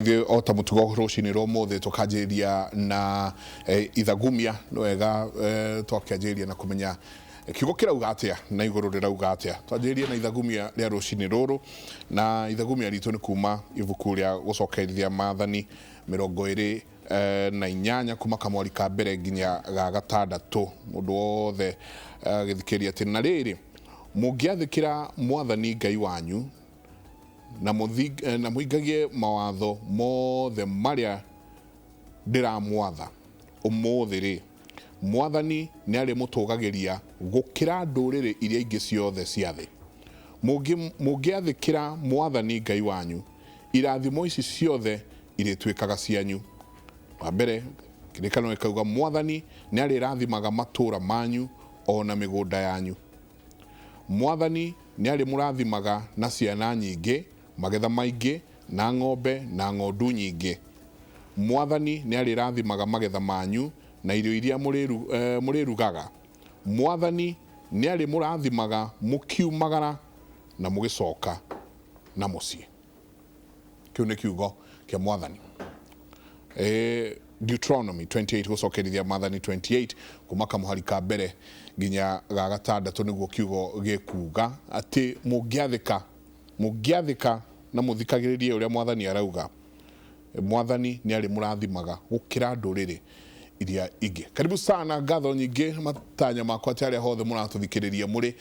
Ithuĩ o ta mũtugo rũcinĩ rwa ũmũthĩ tũkanjĩrĩria na ithagumia. Nĩ wega twakĩanjĩrĩria na kũmenya kiugo kĩrauga atĩa na igũrũ rĩrauga atĩa. Twanjĩrĩrie na ithagumia rĩa rũcinĩ rũrũ, na ithagumia ritũ nĩ kuma ibuku rĩa gũcokerithia maathani 28 kuma kamwari ka mbere nginya ga gatandatũ. Mũndũ wothe agĩthikĩrĩria atĩ na rĩrĩ, mũngĩathĩkĩra Mwathani Ngai wanyu na mũhingagie mawatho mothe marĩa ndĩramwatha ũmũthĩ-rĩ, Mwathani nĩarĩmũtũũgagĩria gũkĩra ndũrĩrĩ iria ingĩ ciothe cia thĩ. Mũngĩathĩkĩra Mwathani Ngai wanyu, irathimo ici ciothe irĩtuĩkaga cianyu. Wa mbere, kĩrĩkanĩro gĩkauga, Mwathani nĩarĩrathimaga matũũra manyu o na mĩgũnda yanyu. Mwathani nĩarĩmũrathimaga na ciana nyingĩ, magetha maingĩ, na ng'ombe na ng'ondu nyingĩ. Mwathani nĩarĩrathimaga magetha manyu na irio iria mũrĩrugaga. Mwathani nĩarĩmũrathimaga mũkiumagara na mũgĩcoka na mũciĩ. Kĩu nĩ kiugo kĩa Mwathani. Deuteronomy 28, gũcokerithia Maathani 28 kuma kamũhari ka mbere nginya ga gatandatũ, nĩguo kiugo gĩkuga atĩ mũngĩathĩka, mũngĩathĩka na mũthikagĩrĩrie ũrĩa Mwathani arauga, Mwathani nĩ arĩmũrathimaga gũkĩra ndũrĩrĩ iria ingĩ. Karibu sana, ngatho nyingĩ, matanya makwa atĩ arĩa hothe mũratũthikĩrĩria mũrĩ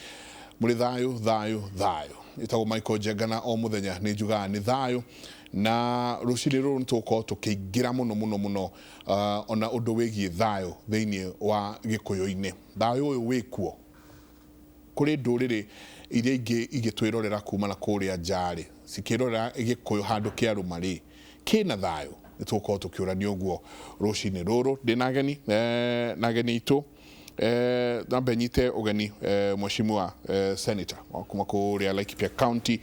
mũrĩ thayũ, thayũ, thayũ. Ĩtagwo Michael Njenga na o mũthenya nĩ njugaga nĩ thayũ, na rũcinĩ rũrũ nĩ tũgũkorwo tũkĩingĩra mũno mũno mũno ona ũndũ wĩgiĩ thayũ thĩinĩ wa gĩkũyũ-inĩ. Thayũ ũyũ wĩkuo kũrĩ ndũrĩrĩ iria ingĩ igĩtwĩrorera kuma na kũrĩa nja-rĩ, cikĩrorera gĩkũyũ handũ kĩarũma rĩ, kĩna thayũ? Nĩ tũgũkorwo tũkĩũrania ũguo rũcinĩ rũrũ. Ndĩna ageni na ageni aitũ. Nambe nyite ũgeni mheshimiwa senator wa kuma kũrĩa Laikipia County,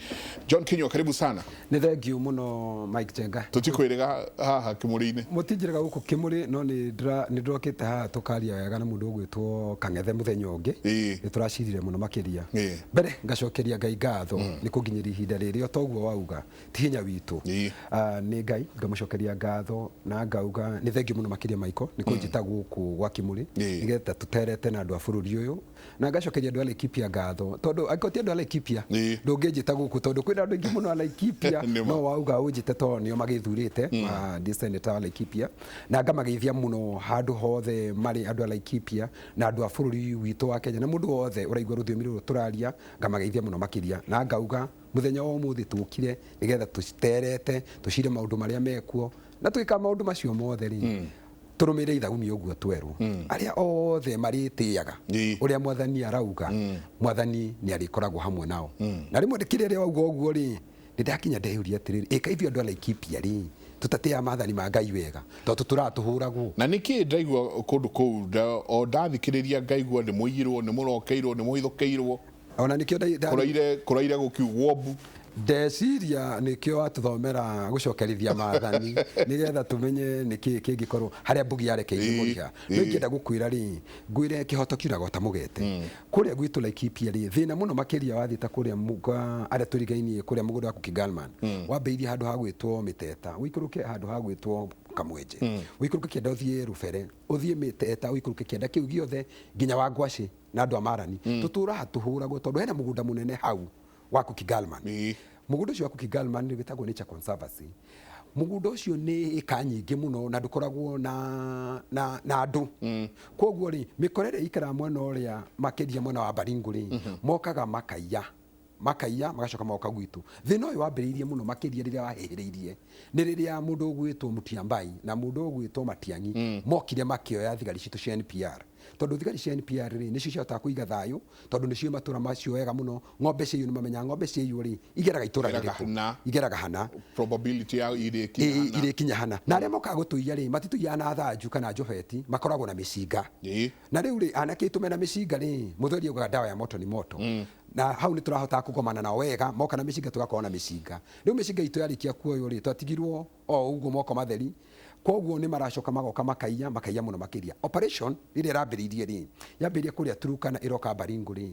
John Kinyua, karibu sana. Nĩ thengiũ mũno, Mike Njenga. Tũtikwĩrĩga haha kĩmũrĩ-inĩ. Mũtinjĩrĩga gũkũ kĩmũrĩ, no nĩ ndĩrokĩte haha tũkaria wega na mũndũ ũgwĩtwo Kang'ethe mũthenya ũngĩ. Nĩ tũracirire mũno makĩria. Mbere ngacokeria Ngai ngatho nĩ kũnginyĩria ihinda rĩrĩ, o ta ũguo wauga ti hinya witũ, nĩ Ngai. Ngamũcokeria ngatho na ngauga nĩ thengiũ mũno makĩria, Michael, nĩ kũnjĩta gũkũ gwa kĩmũrĩ nĩgetha tũterete na andũ a bũrũri ũyũ, na ngacokeria andũ a Laikipia ngatho, tondũ angĩkorwo ti andũ a Laikipia ndũngĩnjĩta gũkũ, tondũ kwĩna andũ aingĩ mũno a Laikipia, no wauga ũnjĩte tondũ nĩo magĩthurĩte ndĩ senator wa Laikipia, na ngamageithia mũno handũ hothe marĩ, andũ a Laikipia na andũ a bũrũri witũ wa Kenya na mũndũ wothe ũraigua rũthiomi rũrũ tũraria, ngamageithia mũno makĩria, na ngauga mũthenya wa ũmũthĩ tũkire nĩgetha tũterete tũcire maũndũ marĩa mekuo, na twĩka maũndũ macio mothe rĩ, tũrũmĩrĩre ithagumia ũguo twerwo. Arĩa othe marĩtĩaga ũrĩa Mwathani arauga, Mwathani nĩ arĩkoragwo hamwe nao. Na rĩmwe kĩrĩa rĩa wauga ũguo rĩ, nĩ ndakinya ndeyũria atĩrĩrĩ, ĩka ithuĩ andũ a Laikipia rĩ, tũtatĩaga maathani ma Ngai wega, tondũ tũtũraga tũhũragwo? Na nĩkĩ ndaigua kũndũ kũu, o ndathikĩrĩria ngaigua nĩ mũiyirwo, nĩ mũrokeirwo, nĩ mũhithũkĩirwo? Ona nĩkĩo Kũraire kũraire gũkiugwo mbu. Ndeciria nĩkĩo watũthomera gũcokerithia maathani, nĩgetha tũmenye nĩkĩ kĩngĩkorwo harĩa mbugi yarekeirie mũriha. No ingĩenda gũkwĩra rĩ, ngwĩre kĩhoto kiuraga o ta mũgete. Kũrĩa gwitũ Laikipia rĩ, thĩna mũno makĩria wathiĩ ta kũrĩa arĩa tũrigainie kũrĩa mũgũnda wa Kuki Galman, wambĩrĩirie handũ ha gwĩtwo Mĩteta, ũikũrũke handũ ha gwĩtwo Kamwenje, ũikũrũke kĩanda ũthiĩ Rũbere, ũthiĩ Mĩteta, ũikũrũke kĩanda kĩu gĩothe nginya Wangwacĩ na andũ a Marani. Tũtũraga tũhũragwo tondũ hena mũgũnda mũnene hau wa Kuki Galman. Mũgũnda ũcio wa Kuki Galman nĩ wĩtagwo Nature Conservancy. Mũgũnda ũcio nĩ ĩka nyingĩ mũno na ndũkoragwo na andũ. Koguo rĩ, mĩkora ĩrĩa ĩikaraga mwena ũrĩa makĩria mwena wa Baringo rĩ, mokaga makaiya, makaiya magacoka magoka gwitũ. Thĩna ũyũ wambĩrĩirie mũno makĩria rĩrĩa wahĩhĩrĩirie nĩ rĩrĩa mũndũ ũgwĩtwo Mutyambai na mũndũ ũgwĩtwo Matiang'i mokire makĩoya thigari citũ cia NPR. Tondũ thigari cia NPR rĩ, nĩcio ciahotaga kũiga thayũ, tondũ nĩciũĩ matũra macio wega mũno, ng'ombe ciaiywo nĩ mamenyaga ng'ombe ciaiywo rĩ, igeraga itũra Igeraga rĩrĩkũ, hana. Igeraga hana. Probability ya irĩkinya hana. Irĩkinya hana. Na arĩa mokaga gũtũiya rĩ, matitũiyaga na thanju kana njobeti, makoragwo na mĩcinga. Na rĩu rĩ, anake aitũ mena mĩcinga rĩ, mũthuri augaga dawa ya moto ni moto. Na hau nĩ tũrahotaga kũgomana nao wega, moka na mĩcinga tũgakorwo na mĩcinga. Rĩu mĩcinga itũ yarĩkia kuoywo rĩ, twatigirwo o ũguo moko matheri. Koguo nĩ maracoka magoka makaiya makaiya mũno makĩria. Operation rĩrĩa ĩrambĩrĩirie rĩ, yambĩrĩria kũrĩa Turukana ĩroka Baringo rĩ,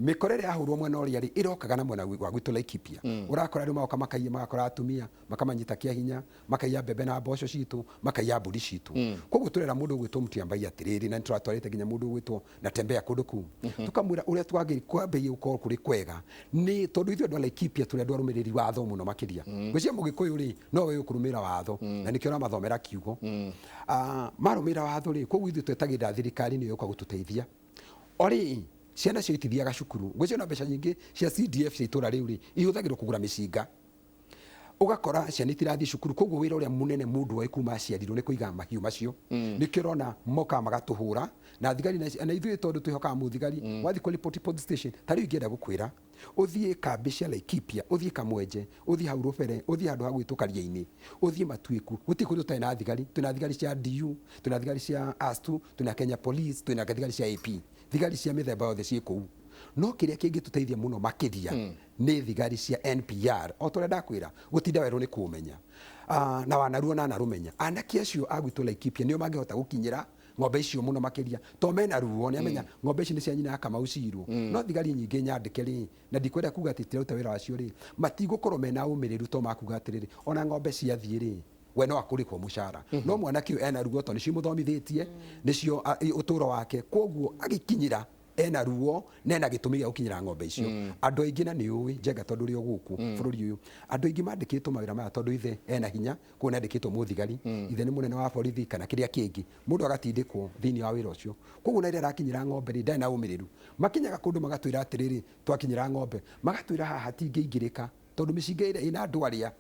mĩkora ĩrĩa yahũrwo mwena ũrĩa rĩ, ĩrokaga na mwena wa gwitũ Laikipia. Ũrakora rĩu magoka makaiya magakora atumia makamanyita kĩa hinya, makaiya mbembe na mboco citũ, makaiya mbũri citũ. Koguo tũrera mũndũ ũgwĩtwo Mutyambai atĩrĩrĩ, na nĩtũratwarĩte nginya mũndũ ũgwĩtwo Natembeya kũndũ kũu, tũkamwĩra ũrĩa twagĩrĩire kwambĩrĩria gũkorwo kũrĩ kwega nĩ tondũ ithuĩ andũ a Laikipia tũrĩ andũ arũmĩrĩri watho mũno makĩria. Ngwĩciria mũgĩkũyũ rĩ, no we ũkũrũmĩrĩra watho na nĩkĩo ũramathomera kiugo. Marũmĩrĩra watho rĩ, koguo ithuĩ twetagĩrĩra thirikari nĩyo ĩgũka gũtũteithia. O rĩ, ciana cio itithiaga cukuru. Ngwĩciria ona mbeca nyingĩ cia CDF cia itũra rĩu rĩ, ihũthagĩrwo kũgũra mĩcinga. Ũgakora ciana itirathiĩ cukuru, koguo wĩra ũrĩa mũnene mũndũ oĩ kuma aciarirwo nĩ kũiga mahiũ macio. Nĩkĩo ũrona mokaga magatũhũra na thigari na ithuĩ tondũ twĩhokaga mũthigari, wathiĩ kũripoti police station, ta rĩu ingĩenda gũkwĩra ũthiĩ kambĩ cia Laikipia, ũthiĩ Kamwenje, ũthiĩ hau Rũbere, ũthiĩ handũ hagwĩtwo Karia-inĩ, ũthiĩ Matuĩku, gũtirĩ kũndũ tũtarĩ na thigari. Twĩna thigari cia DU, twĩna thigari cia ASTU, twĩna Kenya Police, twĩna thigari cia AP. Thigari cia mĩthemba yothe ciĩ kũu. No kĩrĩa kĩngĩtũteithia mũno makĩria nĩ thigari cia NPR. O ta ũrĩa ndakwĩra, gũtinda werũ nĩ kũũmenya. Na wanaruo na anarũmenya. Anake acio a gwitũ Laikipia nĩo mangĩhota gũkinyĩra ng'ombe icio mũno makĩria to mena ruo nĩ amenya ng'ombe ici nĩ cia nyina ya Kamau Ciirũ. No thigari nyingĩ nyandĩke rĩ, na ndikwenda kuga atĩ itiraruta wĩra wacio rĩ, matigũkorwo mena ũmĩrĩru to makuga atĩrĩrĩ, ona ng'ombe ciathiĩ rĩ, we no akũrĩhwo mũcara. No mwanake ũyũ ena ruo to nĩcio imũthomithĩtie, nĩcio ũtũro wake, kwoguo agĩkinyĩra ena ruo na ena gĩtũmi gĩa gũkinyĩra ng'ombe icio. Andũ aingĩ na nĩ ũĩ Njenga tondũ ũrĩ o gũkũ bũrũri ũyũ, andũ aingĩ mandĩkĩtwo mawĩra maya tondũ ithe ena hinya, koguo nĩ andĩkĩtwo mũthigari, ithe nĩ mũnene wa borithi kana kĩrĩa kĩngĩ, mũndũ agatindĩkwo thĩinĩ wa wĩra ũcio. Koguo ona rĩrĩa arakinyĩra ng'ombe rĩ, ndarĩ na ũmĩrĩru. Makinyaga kũndũ magatwĩra atĩrĩrĩ, twakinyĩra ng'ombe, magatwĩra haha hatingĩingĩrĩka tondũ mĩcinga ĩrĩa ĩna andũ arĩa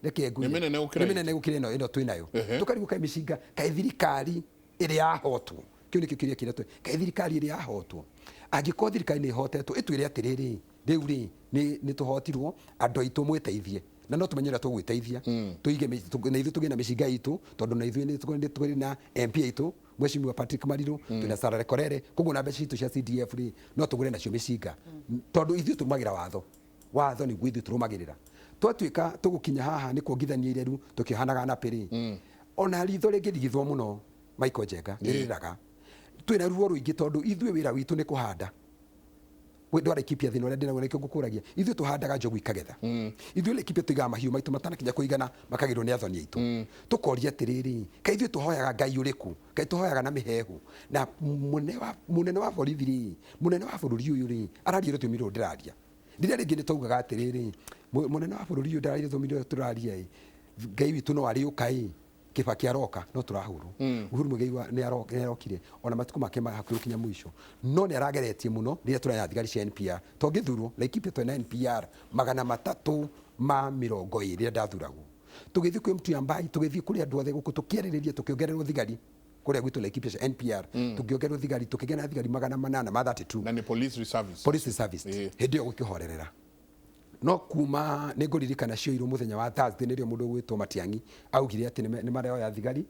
reke ngwĩre, Nĩ mĩnene gũkĩra nĩ mĩnene gũkĩra ĩno ĩno twĩnayo. Tũkarigwo kaĩ mĩcinga, kaĩ thirikari ĩrĩ yahotwo? Kĩu nĩkĩo kĩũria kĩrĩa tũĩ. Kaĩ thirikari ĩrĩ yahotwo? Angĩkorwo thirikari nĩ ĩhotetwo, ĩtwĩre atĩrĩrĩ, rĩu rĩ, nĩ tũhotirwo, andũ aitũ mwĩteithie. Na no tũmenye ũrĩa tũgwĩteithia. Tũige na ithuĩ tũgĩe na mĩcinga itũ, tondũ na ithuĩ nĩ tũrĩ na MP aitũ, Mheshimiwa Patrick Mariru, twĩna Sarah Lekorere, koguo na mbeca citũ cia CDF rĩ, no tũgũre nacio mĩcinga. Tondũ ithuĩ tũrũmagĩra watho. Watho nĩguo ithuĩ tũrũmagĩrĩra. Twatuĩka tũgũkinya haha nĩ kuongithania ireru tũkĩohanaga napĩ rĩ, ona ritho rĩngĩrigithwo mũno Michael Njenga nĩ rĩrĩraga. Twĩna ruo rũingĩ tondũ ithuĩ wĩra witũ nĩ kũhanda. Ndwara Laikipia thĩna ũrĩa ndĩnaguo nĩkĩo ngũkũragia. Ithuĩ tũhandaga njogu ikagetha. Ithuĩ Laikipia tũigaga mahiũ maitũ matanakinya kũigana makagĩrwo nĩ athoni aitũ. Tũkoria atĩrĩrĩ, kaĩ ithuĩ tũhoyaga Ngai ũrĩkũ? Kaĩ tũhoyaga na mĩhehu? Na mũnene wa borithi rĩ, mũnene wa bũrũri ũyũ rĩ, araria rũthiomi rũrũ ndĩraria. Rĩrĩa rĩngĩ nĩ twaugaga atĩrĩrĩ, mũnene wa bũrũri ũyũ ndararia rũthiomi rũrũ tũraria ĩ, Ngai witũ no arĩũka ĩ, Kibaki aroka no tũrahũrwo. Uhuru Muigai nĩ arokire ona matukũ make ma hakuhĩ gũkinya mũico, no nĩ arageretie mũno rĩrĩa tũrĩ na thigari cia NPR. To ngĩthurwo Laikipia twarĩ na NPR 320 rĩrĩa ndathuragwo. Tũgĩthiĩ kwĩ Mutyambai, tũgĩthiĩ kũrĩ andũ othe gũkũ tũkĩarĩrĩria, tũkĩongererwo thigari kũrĩa gwitũ Laikipia cia NPR, tũkĩongererwo thigari, tũkĩgĩa na thigari 832. Na nĩ police reservice. Police reservice. Hĩndĩ ĩyo gũkĩhorerera. No kuma nĩ ngũririkana cioirwo mũthenya wa Thursday nĩrĩo mũndũ ũgwĩtwo Matiang'i augire atĩ nĩ maroya thigari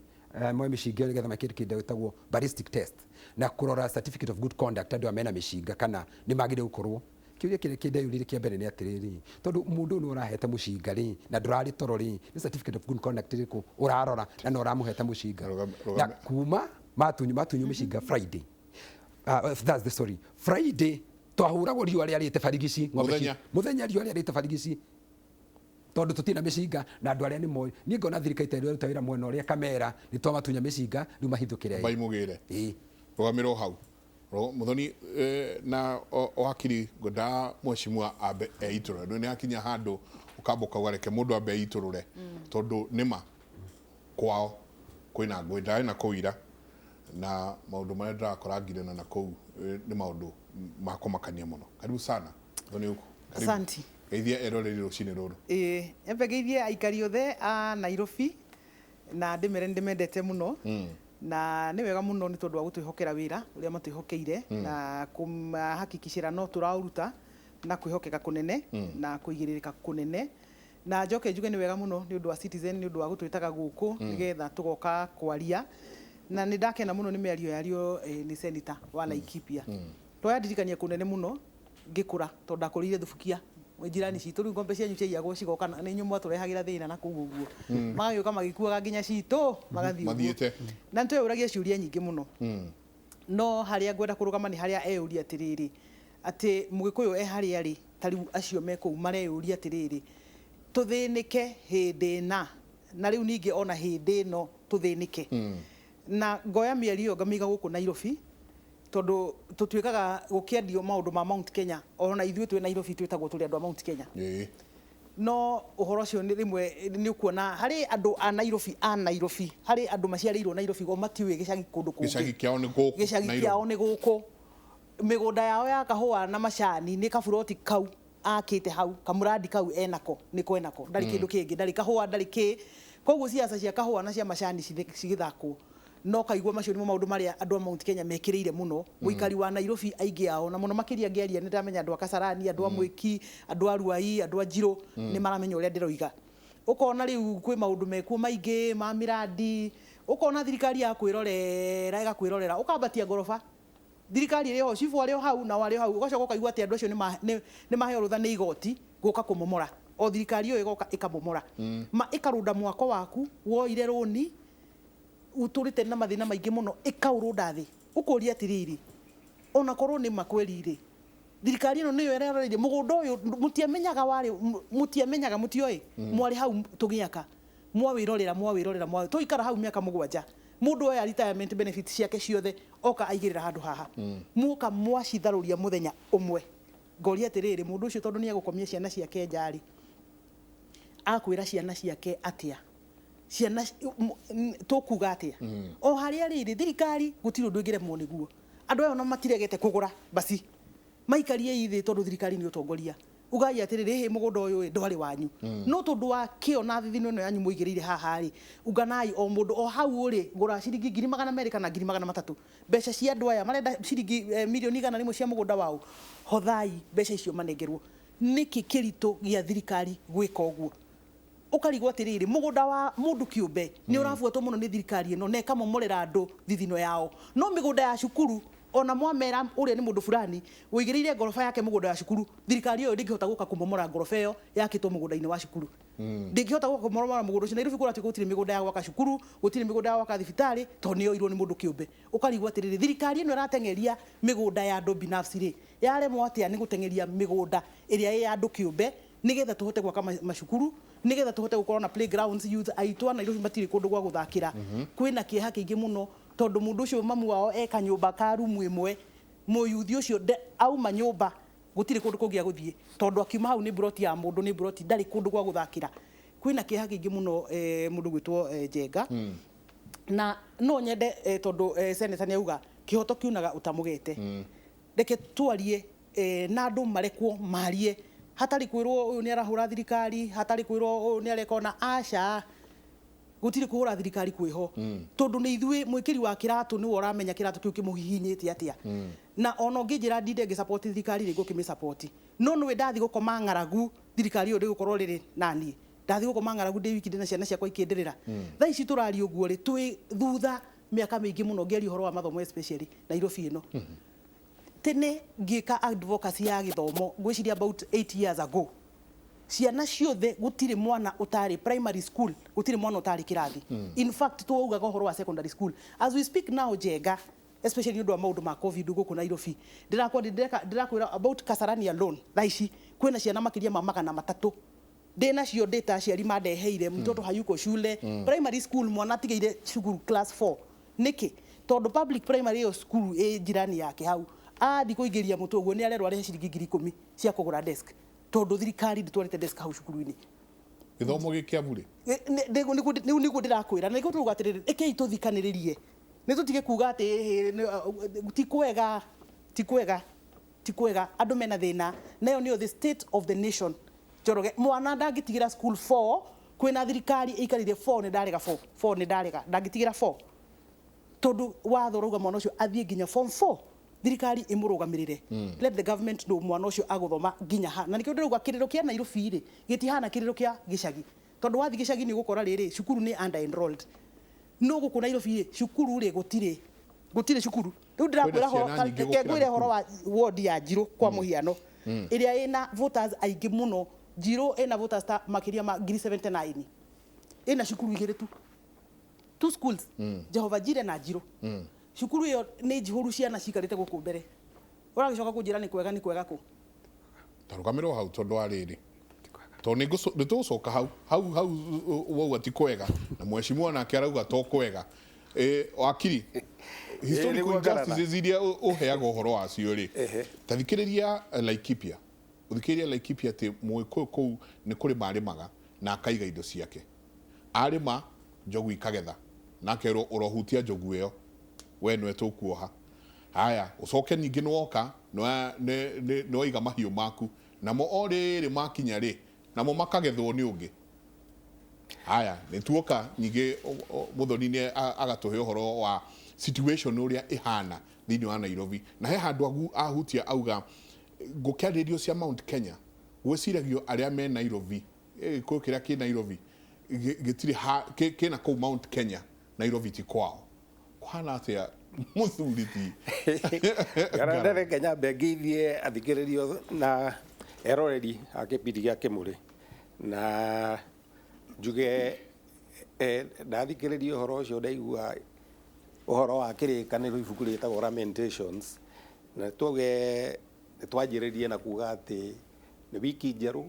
moe mĩcinga ĩyo nĩgetha meke kĩndũ gĩtagwo ballistic test na kũrora certificate of good conduct andũ aya mena mĩcinga kana nĩ magĩrĩire gũkorwo. Kĩũria kĩrĩa kĩndeyũririe kĩa mbere nĩ atĩrĩrĩ, tondũ mũndũ ũyũ nĩwe ũrahete mũcinga rĩ, na ndũrarĩ toro rĩ, nĩ certificate of good conduct ĩrĩkũ ũrarora na nĩwe ũramũhete mũcinga? Na kuma matunywo mĩcinga Friday, Thursday sorry, Friday twahũragwo riũa rĩarĩte barigici ng'ombe Mũthenya. Mũthenya riũa rĩarĩte barigici tondũ tũtirĩ na mĩcinga na andũ arĩa nĩ moĩ. Niĩ ngona thirikari ta ĩraruta wĩra mwena ũrĩa kamera nĩ twamatunya mĩcinga rĩu mahithũkĩre. Mbai mũgĩre. Ĩĩ. Rũgamĩrwo hau. Muthoni na wakiri ngwendaga mheshimiwa ambe eitũrũre. Nĩ hakinya handũ ũkamba ũkauga reke mũndũ ambe eitũrũre tondũ nĩma kwao kwĩna ngũĩ ndarĩ na kũu ira na maũndũ marĩa ndĩrakora na kũu nĩ maũndũ ma kũmakania mũno. Karibu sana Muthoni huku. Karibu. Asante. Geithia eroreri rũcinĩ rũrũ. Ĩĩ, nyambe ngeithie aikari othe a Nairobi na ndĩmere nĩ ndĩmendete mũno na nĩ wega mũno nĩ tondũ wa gũtwĩhokera wĩra ũrĩa matwĩhokeire na kũmahakikicĩra no tũraũruta na kwĩhokeka kũnene na kũigĩrĩrĩka kũnene. Na njoke njuge nĩ wega mũno nĩ ũndũ wa Citizen nĩ ũndũ wa gũtwĩtaga gũkũ nĩgetha tũgoka kwaria. Na nĩ ndakena mũno nĩ mĩario yario nĩ senator wa Laikipia. Twayandirikania kũnene mũno ngĩkũra tondũ ndakũrĩire Thubukia Jirani citũ rĩu ng'ombe cianyu ciaiyagwo cigoka na nĩ inyuĩ mwatũrehagĩra thĩna na kũu ũguo. Magagĩũka magĩkuaga nginya citũ magathiĩ ũguo. Mathiĩte. Na nĩtweyũragia ciũria nyingĩ mũno. No harĩa ngwenda kũrũgama nĩ harĩa eyũria atĩrĩrĩ, atĩ Mũgĩkũyũ e harĩa arĩ, ta rĩu acio me kũu mareyũria atĩrĩrĩ, tũthĩnĩke hĩndĩ ĩna, na rĩu ningĩ ona hĩndĩ ĩno tũthĩnĩke. Na ngoya mĩario ĩyo ngamĩiga gũkũ Nairobi, tondũ tũtuĩkaga gũkĩendio maũndũ ma Mount Kenya, ona ithuĩ twĩ Nairobi twĩtagwo tũrĩ andũ a Mount Kenya. No ũhoro ũcio nĩ rĩmwe nĩ ũkuona harĩ andũ a Nairobi, a Nairobi, harĩ andũ maciarĩirwo Nairobi o matiũĩ gĩcagi kũndũ kũngĩ. Gĩcagi kĩao nĩ gũkũ Gĩcagi Nairobi. kĩao nĩ gũkũ. Mĩgũnda yao ya kahũa na macani nĩ kaburoti kau akĩte hau, kamũrandi kau enako, nĩko enako. Ndarĩ kĩndũ kĩngĩ, ndarĩ kahũa, ndarĩ kĩ. Koguo ciaca cia kahũa na cia macani cigĩthakwo. No kaigua macio nĩmo maũndũ marĩa andũ a Mount Kenya mekĩrĩire mũno. Mũikari wa Nairobi aingĩ ao, na mũno makĩria ngĩaria nĩ ndamenya andũ a Kasarani, andũ a Mwĩki, andũ a Ruai, andũ a Njirũ, nĩ maramenya ũrĩa ndĩroiga. Ũkona rĩu kwĩ maũndũ mekuo maingĩ ma mĩrandi, ũkona thirikari ya kwĩrorera, ĩgakwĩrorera, ũkambatia ngoroba. Thirikari ĩrĩ ho, cibũ arĩ o hau, nao arĩ o hau, ũgacoka ũkaigua atĩ andũ acio nĩ maheo rũtha nĩ igoti gũka kũmomora. O thirikari ĩyo ĩgoka ĩkamomora. Ma ĩkarũnda mwako waku, woire rũni, ũtũrĩte na mathĩna maingĩ mũno, ĩkaũrũnda thĩ. Ũkũria atĩrĩrĩ, ona korwo nĩ makweri rĩ, thirikari ĩno nĩyo ĩreroreire mũgũnda ũyũ, mũtiamenyaga warĩ, mũtiamenyaga, mũtioĩ, mwarĩ hau tũgĩaka, mwawĩrorera, mwawĩrorera, tũikara hau mĩaka mũgwanja. Mũndũ oya retirement benefits ciake ciothe, oka aigĩrĩra handũ haha. Muoka mwacitharũria mũthenya ũmwe. Ngoria atĩrĩrĩ, mũndũ ũcio tondũ nĩ egũkomia ciana ciake nja rĩ, akwĩra ciana ciake atĩa? Ciana tũkuga atĩa? O harĩa rĩrĩ, thirikari gũtirĩ ũndũ ĩngĩremwo nĩguo. Andũ aya ona matiregete kũgũra basi. Maikarie thĩ tondũ thirikari nĩ ũtongoria. Ugai atĩrĩrĩ, hĩ mũgũnda ũyũ ĩ, ndwarĩ wanyu. No tondũ wa kĩo na thithino ĩno yanyu mũigĩrĩire haha rĩ, unganai o mũndũ o hau ũrĩ, gũra ciringi ngiri magana merĩ kana ngiri magana matatũ. Mbeca cia andũ aya marenda ciringi mirioni igana rĩmwe cia mũgũnda wao. Hothai mbeca icio manengerwo. Nĩkĩ kĩritũ gĩa thirikari gwĩka ũguo? Ũkarigwo atĩrĩrĩ, mũgũnda wa mũndũ kĩũmbe nĩ ũrabuatwo mũno nĩ thirikari ĩno na ĩkamomorera andũ thithino yao. No mĩgũnda ya cukuru ona mwamera ũrĩa nĩ mũndũ fulani ũigĩrĩire ngoroba yake mũgũnda wa cukuru, thirikari ĩyo ndĩngĩhota gũka kũmomora ngoroba ĩyo yakĩtwo mũgũnda-inĩ wa cukuru. Ndĩngĩhota gũka kũmomora mũgũnda ũcio. Nairobi kũrĩa gũtirĩ mĩgũnda ya gwaka cukuru, gũtirĩ mĩgũnda ya gwaka thibitarĩ, tondũ nĩ yoirwo nĩ mũndũ kĩũmbe. Ũkarigwo atĩrĩrĩ, thirikari ĩno ĩrateng'eria mĩgũnda ya andũ binafsi rĩ, yaremwo atĩa nĩ gũteng'eria mĩgũnda ĩrĩa ĩ ya andũ kĩũmbe, nĩgetha tũhote gwaka macukuru, nĩgetha tũhote gũkorwo na playgrounds. Youth aitũ a Nairobi matirĩ kũndũ gwa gũthakĩra. Kwĩna kĩeha kĩingĩ mũno tondũ mũndũ ũcio mamu wao eka nyũmba ka rumu ĩmwe, mũyuthi ũcio auma nyũmba gũtirĩ kũndũ kũngĩ agũthiĩ, tondũ akiuma hau nĩ broti ya mũndũ, nĩ broti, ndarĩ kũndũ gwa gũthakĩra. Kwĩna kĩeha kĩingĩ mũno, mũndũ gwĩtwo Njenga. Na no nyende tondũ senator nĩ auga kĩhoto kiunaga ũtamũgete. Reke twarie na andũ marekwo marie, hatarĩ kwĩrwo ũyũ nĩ arahũra thirikari, hatarĩ kwĩrwo ũyũ nĩ areka ona aca. Gũtirĩ kũhũra thirikari kwĩho. Tondũ nĩ ithuĩ mwĩkĩri wa kĩratũ nĩwe ũramenya kĩratũ kĩu kĩmũhihinyĩte atĩa. Na ona ũngĩnjĩra ndinde ngĩsupport thirikari rĩ, ngũkĩmĩsupport. No nĩwe ndathiĩ gũkoma ng'aragu, thirikari ĩyo ndĩgũkorwo rĩrĩ naniĩ. Ndathiĩ gũkoma ng'aragu ndĩ wiki ndĩna ciana ciakwa ikĩndĩrĩra. Thaa ici tũraria ũguo rĩ, twĩ thutha mĩaka mĩingĩ mũno ngĩaria ũhoro wa mathomo especially Nairobi ĩno. Tene ngĩka advocacy ya gĩthomo ngwĩciria about 8 years ago. Ciana ciothe gũtirĩ mwana ũtarĩ primary school, gũtirĩ mwana ũtarĩ kĩrathi. In fact twaugaga ũhoro wa secondary school. As we speak now Njenga, especially nĩ ũndũ wa maũndũ ma COVID gũkũ Nairobi, ndĩrakwĩra about Kasarani alone thaa ici kwĩna ciana makĩria ma magana matatũ. Ndĩ nacio ndĩ ta aciari mandeheire, mtoto hayuko shule. Primary school mwana atigĩire cukuru class 4. Nĩkĩ? Tondũ public primary ĩyo cukuru ĩ jirani yake hau, athiĩ kũingĩria mũtwe ũguo nĩ arerwo arĩhe ciringi ngiri ikũmi cia kũgũra desk, tondũ thirikari ndĩtwarĩte desk hau cukuru-inĩ. Gĩthomo gĩ kĩa bure? Rĩu nĩguo ndĩrakwĩra, na nĩguo tũrauga atĩrĩrĩ, rekei tũthikanĩrĩrie. Nĩ tũtige kuga atĩ, ti kwega, ti kwega, ti kwega, andũ mena thĩna. Na ĩyo nĩyo the state of the nation. Njoroge, mwana ndangĩtigĩra school 4, kwĩna thirikari ĩikarĩire 4, nĩ ndarega 4, 4 nĩ ndarega, ndangĩtigĩra 4. Tondũ watho ũrauga mwana ũcio athiĩ nginya form 4, thirikari ĩmũrũgamĩrĩre. Let the government know mwana ũcio agũthoma nginya ha. Na nĩkĩo ndĩrauga kĩrĩro kĩa Nairobi rĩ, gĩtihana kĩrĩro kĩa gĩcagi. Tondũ wathiĩ gĩcagi nĩ ũgũkora rĩrĩ, cukuru nĩ under enrolled. No gũkũ Nairobi rĩ, cukuru rĩ gũtirĩ. Gũtirĩ cukuru. Rĩu ndĩrakwĩra Kwĩna ciana nyingĩ reke gũkĩra ngwĩre ũhoro wa ward ya Njirũ kwa mũhiano. Ĩrĩa ĩna voters aingĩ mũno. Njirũ ĩna voters ta makĩria ma 79,000. Ĩna cukuru igĩrĩ tu, two schools, Jehova Jire na Njirũ. Cukuru ĩyo nĩ njihũru ciana cikarĩte gũkũ mbere. Ũragĩcoka kũnjĩra nĩ kwega, nĩ kwega kũ? Tarũgamĩrwo hau, tondũ wa rĩrĩ, tondũ nĩ tũgũcoka hau hau hau wauga ti kwega, na mheshimiwa nake arauga to kwega. Wakiri, historical Nĩguo ngarara. injustices iria ũheaga ũhoro wacio rĩ, ta thikĩrĩria, Laikipia, ũthikĩrĩria Laikipia atĩ Mũgĩkũyũ kũu nĩ kũrĩma arĩmaga na akaiga indo ciake, arĩma njogu ikagetha, na akerwo ũrohutia njogu ĩyo we nĩwe tũkuoha. Haya, ũcoke ningĩ nĩwoka nĩwaiga mahiũ maku, namo o rĩrĩ makinya rĩ, namo makagethwo nĩ ũngĩ. Haya, nĩ tuoka ningĩ Mũthoni nĩ agatũhe ũhoro wa situation ũrĩa ĩhana thĩinĩ wa Nairobi, na he handũ ahutia auga ngũkĩarĩrio cia Mount Kenya, gwĩciragio arĩa me Nairobi, gĩkũyũ kĩrĩa kĩ Nairobi gĩtirĩ kĩna kũu Mount Kenya, Nairobi ti kwao. Kũhana atĩa, mũthuri ti? Ngaranda, reke nyambe ngeithie athikĩrĩrio na eroreri a kĩbindi gĩa Kĩmũrĩ, na njuge ndathikĩrĩria ũhoro ũcio, ndaigua ũhoro wa Kĩrĩkanĩro, ibuku rĩtagwo Lamentations, na tuge nĩ twanjĩrĩrie na kuga atĩ nĩ wiki njerũ,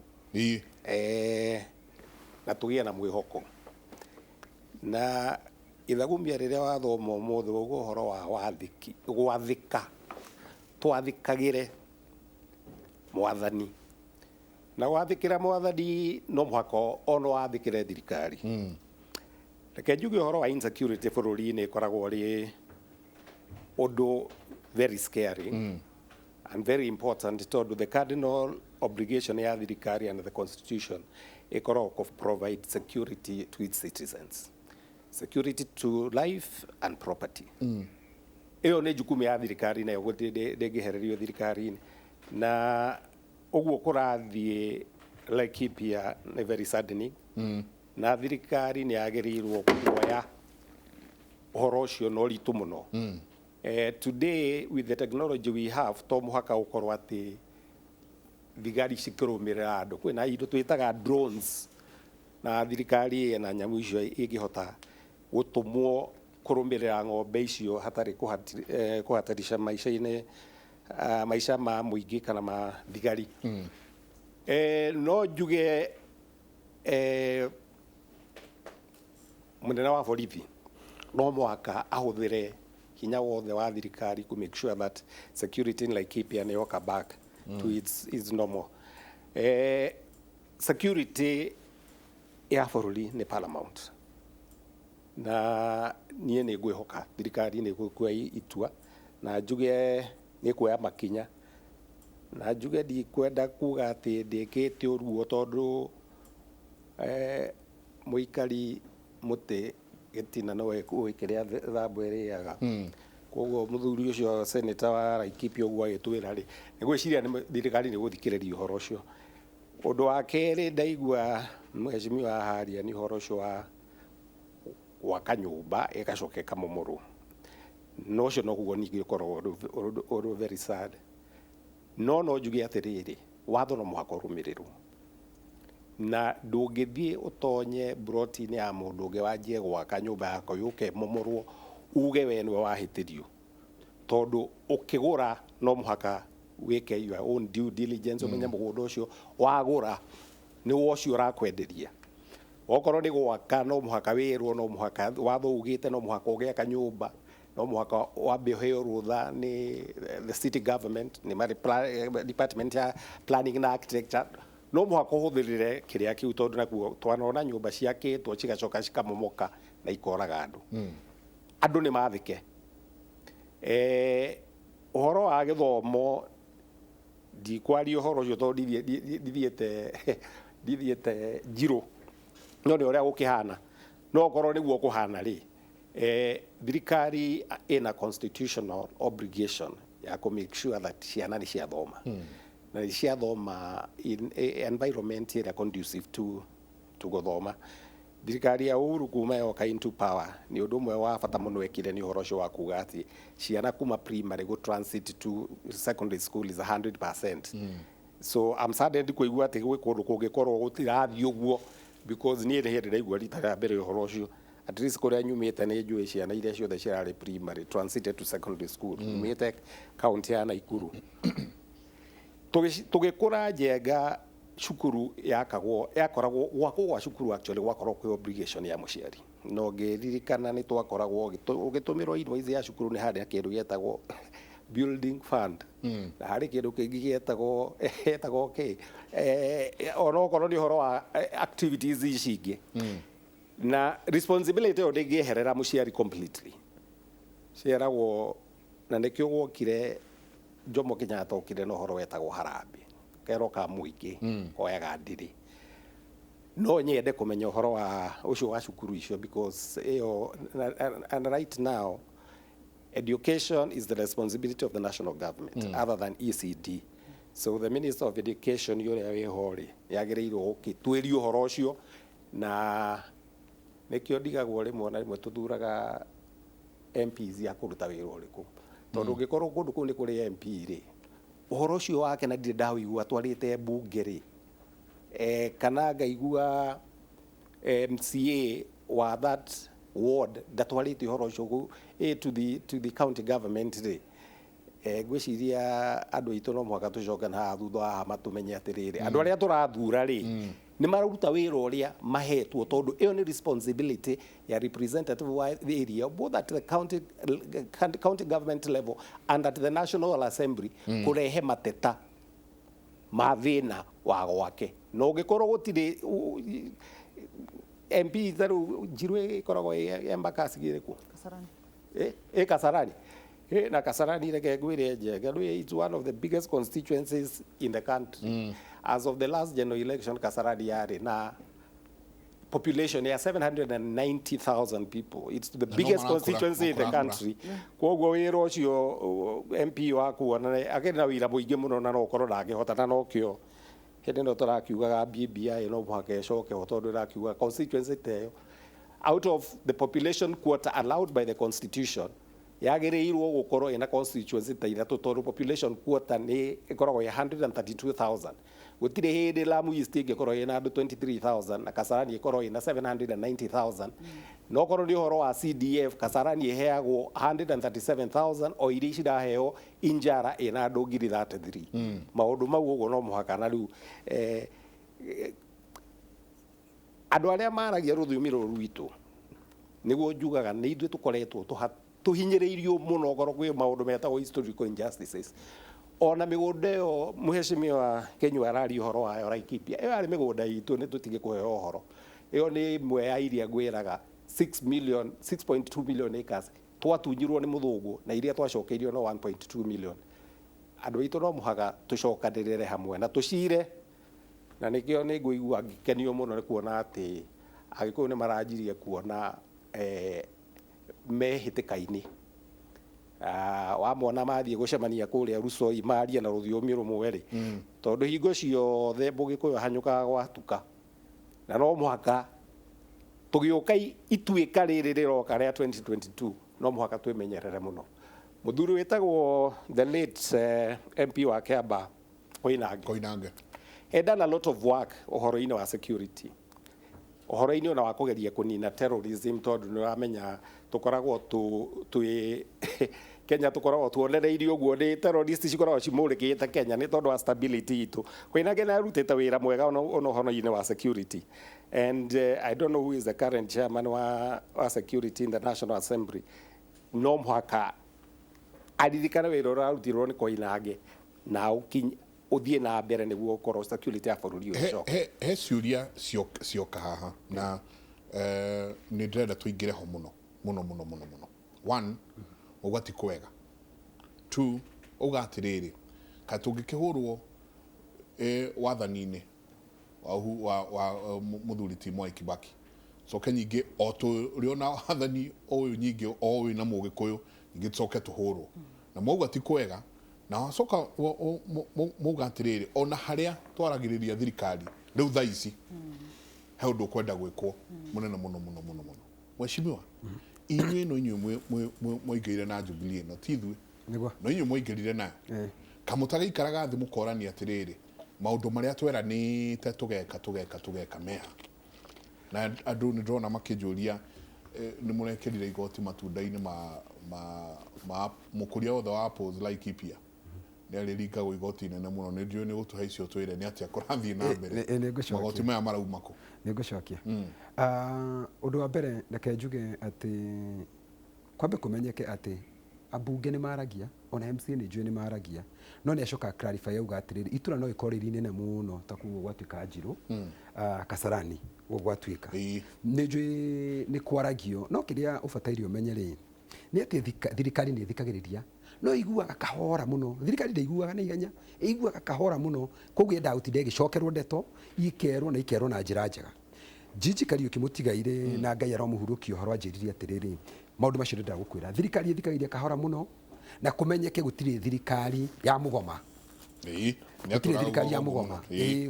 na tũgĩe na mwĩhoko na ithagumia. Rĩrĩa wathoma ũmũthĩ wauga ũhoro wa wathĩki, gwathĩka, twathĩkagĩre Mwathani, na gwathĩkĩra Mwathani no mũhaka ona wathĩkĩre thirikari. Reke njuge ũhoro wa insecurity bũrũri-inĩ ĩkoragwo rĩ ũndũ very scary and very important, tondũ the cardinal obligation ya thirikari and the constitution ĩkoragwo kũ provide security to its citizens, security to life and property. Ĩyo nĩ jukumu ya thirikari, nayo ndĩngĩhererio thirikari-inĩ. Na ũguo kũrathiĩ Laikipia nĩ very saddening, na thirikari nĩ yagĩrĩirwo kuoya ũhoro ũcio na ũritũ mũno. Today with the technology we have, to mũhaka ũkorwo atĩ thigari cikĩrũmĩrĩra andũ. Kwĩna indo twĩtaga drones, na thirikari ĩna nyamũ icio ingĩhota gũtũmwo kũrũmĩrĩra ng'ombe icio hatarĩ kũhatarisha maica-inĩ, maica ma mũingĩ kana ma thigari. No njuge mũnene wa borithi no mũhaka ahũthĩre hinya wothe wa thirikari to make sure that security in Laikipia nĩ yoka back to its normal. Security ya bũrũri nĩ paramount, na niĩ nĩ ngwĩhoka thirikari nĩ ĩgũkua itua, na njuge nĩ kuoya makinya, na njuge ndikwenda kuga atĩ ndĩkĩte ũruo, tondũ mũikari mũtĩ gĩtina nowe ũĩ kĩrĩa thambo ĩrĩaga. Koguo mũthuri ũcio senator wa Laikipia ũguo agĩtwĩra rĩ, nĩ gwĩciria thirikari nĩ gũthikĩrĩria ũhoro ũcio. Ũndũ wa kerĩ ndaigua mheshimiwa haria nĩ ũhoro ũcio wa gwaka nyũmba ĩgacoka ĩkamomorwo, na ũcio noguo ningĩ ũkoragwo ũrĩ very sad. No njuge atĩrĩrĩ, watho no mũhaka ũrũmĩrĩrwo, na ndũngĩthiĩ ũtonye broti-inĩ ya mũndũ ũngĩ wanjie gwaka nyũmba yako yũke ĩmomorwo uge we nĩwe wahĩtĩrio, tondũ ũkĩgũra no mũhaka wĩke your own due diligence, ũmenye mũgũnda ũcio wagũra nĩ wa ũcio ũrakwenderia. Okorwo nĩ gwaka, no mũhaka wĩrwo, no mũhaka watho ugĩte no mũhaka ũgĩaka nyũmba no mũhaka wambe ũheo rũtha nĩ the city government, nĩ marĩ department ya planning na architecture. No mũhaka ũhũthĩrĩre kĩrĩa kĩu, tondũ nakuo twanona nyũmba ciakĩtwo cigacoka cikamomoka na ikoraga andũ. Andũ nĩ mathĩke. Ũhoro wa gĩthomo ndikwaria ũhoro ũcio, tondũ ndithiĩte njirũ, no nĩ ũrĩa gũkĩhana. No okorwo nĩguo kũhana rĩ, thirikari ĩna constitutional obligation ya kũ make sure that ciana nĩ ciathoma, na nĩ ciathoma in environment ĩrĩa conducive to gũthoma. Thirikari ya Uhuru kuma yoka into power, nĩ ũndũ ũmwe wa bata mũno ekire nĩ ũhoro ũcio wa kuga atĩ ciana kuma primary go transit to secondary school is 100%. So I'm saddened kũigua atĩ gwĩ kũndũ kũngĩkorwo gũtirathiĩ ũguo, because niĩ nĩ hĩndĩ ndaigua rita rĩa mbere ũhoro ũcio. At least kũrĩa nyumĩte nĩ njũĩ ciana iria ciothe cirarĩ primary transited to secondary school. Nyumĩte kaunti ya Naikuru. Tũgĩkũra Njenga, cukuru yakagwo, yakoragwo gwakwo gwa cukuru actually gwakoragwo kwĩ obligation ya mũciari. Na ũngĩririkana nĩ twakoragwo ũgĩtũmĩrwo invoice ya cukuru, nĩ harĩ kĩndũ gĩetagwo building fund, na harĩ kĩndũ kĩngĩ gĩetagwo kĩ, onokorwo nĩ ũhoro wa activities ici ingĩ. Na responsibility ĩyo ndĩngĩeherera mũciari completely, ciaragwo. Na nĩkĩo gwokire Jomo Kenyatta, okire na ũhoro wetagwo harambee, kero ka mũingĩ koyaga ndirĩ. No nyende kũmenya ũhoro wa ũcio wa cukuru icio, because ĩyo and right now education is the responsibility of the national government other than ECD. So the Minister of Education ũrĩa wĩho rĩ, yagĩrĩirwo gũkĩtuĩria ũhoro ũcio. Na nĩkĩo ndigagwo rĩmwe na rĩmwe tũthuraga MPs ya kũruta wĩra ũrĩkũ, tondũ ũngĩkorwo kũndũ kũu nĩ kũrĩ MP rĩ, ũhoro ũcio wake na ndirĩ ndawĩigua atwarĩte mbunge rĩ, kana ngaigua MCA wa that ward ndatwarĩte ũhoro ũcio to the county government rĩ, ngwĩciria andũ aitũ no mũhaka tũcoke na haha thutha wa haha matũmenye atĩrĩrĩ, andũ arĩa tũrathura rĩ, nĩ mararuta wĩra ũrĩa mahetwo, tondũ ĩyo nĩ responsibility ya representative wa area, both at the county government level and at the National Assembly, kũrehe mateta ma thĩna wa gwake. Na ũngĩkorwo gũtirĩ MP, ta rĩu Njirũ ĩkoragwo ĩ Embakasi ĩrĩkũ? Kasarani. Ĩ Kasarani. Na Kasarani, reke ngwĩre Njenga, rĩu it's one of the biggest constituencies in the country. As of the last general election, Kasarani yarĩ na population ya 790,000 people. It's the no biggest marakũra, constituency in the marakũra. country. Koguo wĩra ũcio MP waku ona akĩrĩ na wĩra mũingĩ mũno, na no ũkorwo ndangĩhota. Na nokĩo hĩndĩ ĩno tũrakiugaga BBI no mũhaka ĩcoke ho, tondũ ĩrakiuga constituency ta ĩyo, out of the population quota allowed by the constitution, yagĩrĩirwo gũkorwo ĩna constituency ta ithatũ, tondũ population quota nĩ ĩkoragwo ya 132,000. Gũtirĩ hĩndĩ Lamu East ĩngĩkorwo ĩna andũ 23,000 na Kasarani ĩkorwo ĩna 790,000. No korwo nĩ ũhoro wa CDF, Kasarani ĩheagwo 137,000, o iria ciraheo Injara ĩna andũ ngiri 33. Maũndũ mau ũguo no mũhaka. Na rĩu andũ arĩa maragia rũthiomi rũrũ rwitũ, nĩguo njugaga nĩ ithuĩ tũkoretwo tũhinyĩrĩirio mũno, korwo kwĩ maũndũ metagwo historical injustices. Ona mĩgũnda ĩyo Mheshimiwa Kenyua araria ũhoro wayo Laikipia, ĩyo yarĩ mĩgũnda itũ, nĩ tũtige kũheo ũhoro. Ĩyo nĩ ĩmwe ya iria ngwĩraga 6 million, 6.2 million acres twatunyirwo nĩ mũthũngũ, na iria twacokeirio no 1.2 million. Andũ aitũ no mũhaka tũcokanĩrĩre hamwe na tũcire. Na nĩkĩo nĩ ngũigua ngĩkenio mũno nĩ kuona atĩ Agĩkũyũ nĩ maranjirie kuona me hĩtĩka-inĩ. Wamona mathiĩ gũcemania kũrĩa Rusoi, marie na rũthiomi rũmwe rĩ, tondũ hingo ciothe mũgĩkũyũ ahanyũkaga gwatuka. Na no mũhaka tũgĩũka ituĩka rĩrĩ rĩroka rĩa 2022, no mũhaka twĩmenyerere mũno. Mũthuri wĩtagwo the late MP wa Kiambaa, Koinange, Koinange. He done a lot of work ũhoro-inĩ wa security, ũhoro-inĩ ona wa kũgeria kũnina terrorism, tondũ nĩ ũramenya tũkoragwo twĩ Kenya, tũkoragwo tuonereirio ũguo nĩ terrorist, cikoragwo cimũrĩkĩte Kenya nĩ tondũ wa stability itũ. Koinange nĩ arutĩte wĩra mwega ona ũhoro-inĩ wa security. And I don't know who is the current chairman wa security in the National Assembly. No mũhaka aririkane wĩra ũrĩa arutirwo nĩ Koinange na ũthiĩ na mbere nĩguo ũkorwo security ya bũrũri ũyũ ĩcoke. He ciũria cioka haha na nĩ ndĩrenda tũingĩre ho mũno mũno mũno mũno mũno. One, uga ti kwega. Two, uga atĩrĩrĩ, kaĩ tũngĩkĩhũrwo wathani-inĩ wa mũthuri ti Mwai Kibaki, coke nyingĩ o tũrĩ ona wathani ũyũ, nyingĩ o ũyũ na mũgĩkũyũ, nyingĩ tũcoke tũhũrwo na mauga ti kwega. Na wacoka mauga atĩrĩrĩ, ona harĩa twaragĩrĩria thirikari rĩu thaa ici, he ũndũ ũkwenda gwĩkwo mũnene mũno mũno mũno mũno. Mheshimiwa, inyuĩ no inyuĩ mwaingĩrire na Jubilee ĩno, ti ithuĩ. Nĩguo. No inyuĩ mwaingĩrire nayo. Kamũtagĩikaraga thĩ mũkorania atĩrĩrĩ, Maũndũ marĩa tweranĩte tũgeka tũgeka tũgeka meha. Na andũ nĩ ndĩrona makĩnjũria nĩ mũrekĩrire igoti matunda-inĩ ma mũkũria wothe wa apples Laikipia nĩ arĩringagwo igoti inene mũno. Nĩ ndiũĩ nĩ gũtũhe icio twĩre nĩ atĩa kũrathiĩ na mbere. Magoti maya marauma kũ? Nĩ ngũcokia. Ũndũ wa mbere reke njuge atĩ kwambe kũmenyeke atĩ ambunge nĩ maragia, ona MCA nĩ njũĩ nĩ maragia, no nĩ acoka clarify auga atĩrĩrĩ, itũra no ĩkorwo rĩrĩ inene mũno ta kũu gwatuĩka Njirũ, Kasarani ũguo gwatuĩka. Nĩ njũĩ nĩ kwaragio, no kĩrĩa ũbataire ũmenye rĩ, nĩ atĩ thirikari nĩ ĩthikagĩrĩria, no ĩiguaga kahora mũno. Thirikari ndĩiguaga na ihenya, ĩiguaga kahora mũno, koguo yendaga gũtinda ĩgĩcokerwo ndeto, ikerwo na ikerwo na njĩra njega. Gigi Kariuki mũtigaire na Ngai aromũhurũkia ũhoro anjĩrire atĩrĩrĩ, maũndũ macio ndĩrenda gũkwĩra, thirikari ĩthikagĩrĩria kahora mũno, na kũmenyeke gũtirĩ thirikari ya mũgoma. Gũtirĩ thirikari ya mũgoma.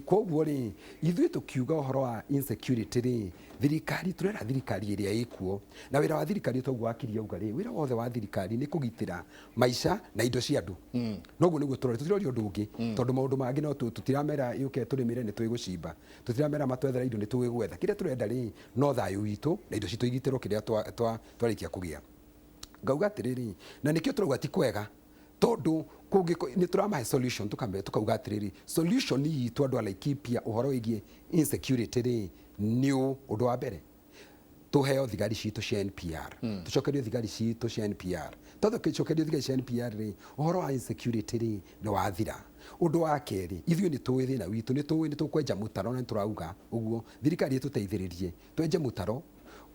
Koguo rĩ, ithuĩ tũkiuga ũhoro wa insecurity rĩ, thirikari tũrera thirikari ĩrĩa ĩkuo, na wĩra wa thirikari toguo wakiri auga rĩ, wĩra wothe wa thirikari nĩ kũgitĩra maica na indo cia andũ. Noguo nĩguo tũrora, tũtiroria ũndũ ũngĩ, tondũ maũndũ mangĩ no tũtiramera yũke tũrĩmĩre nĩ twĩgũcimba, tũtiramera matwethere indo nĩ tũgwetha. Kĩrĩa tũrenda rĩ, no thayũ witũ na indo citũ igitĩrwo kĩrĩa twarĩkia kũgĩa. Ngauga atĩrĩrĩ, na nĩkĩo tũrauga ti kwega, tondũ nĩ tũramahe solution, tukauga atĩrĩrĩ, solution itũ andũ a Laikipia ũhoro wĩgiĩ insecurity rĩ, nĩ ũndũ wa mbere tũheo thigari citũ cia NPR, tũcokerio thigari citũ cia NPR. Tondũ tũcokerio thigari cia NPR rĩ, ũhoro wa insecurity rĩ nĩ wathira. Ũndũ wa kerĩ, ithuĩ nĩ tũĩ thĩna witũ, nĩ tũĩ nĩ tũkwenja mũtaro, na nĩ tũrauga ũguo thirikari ĩtũteithĩrĩrie twenje mũtaro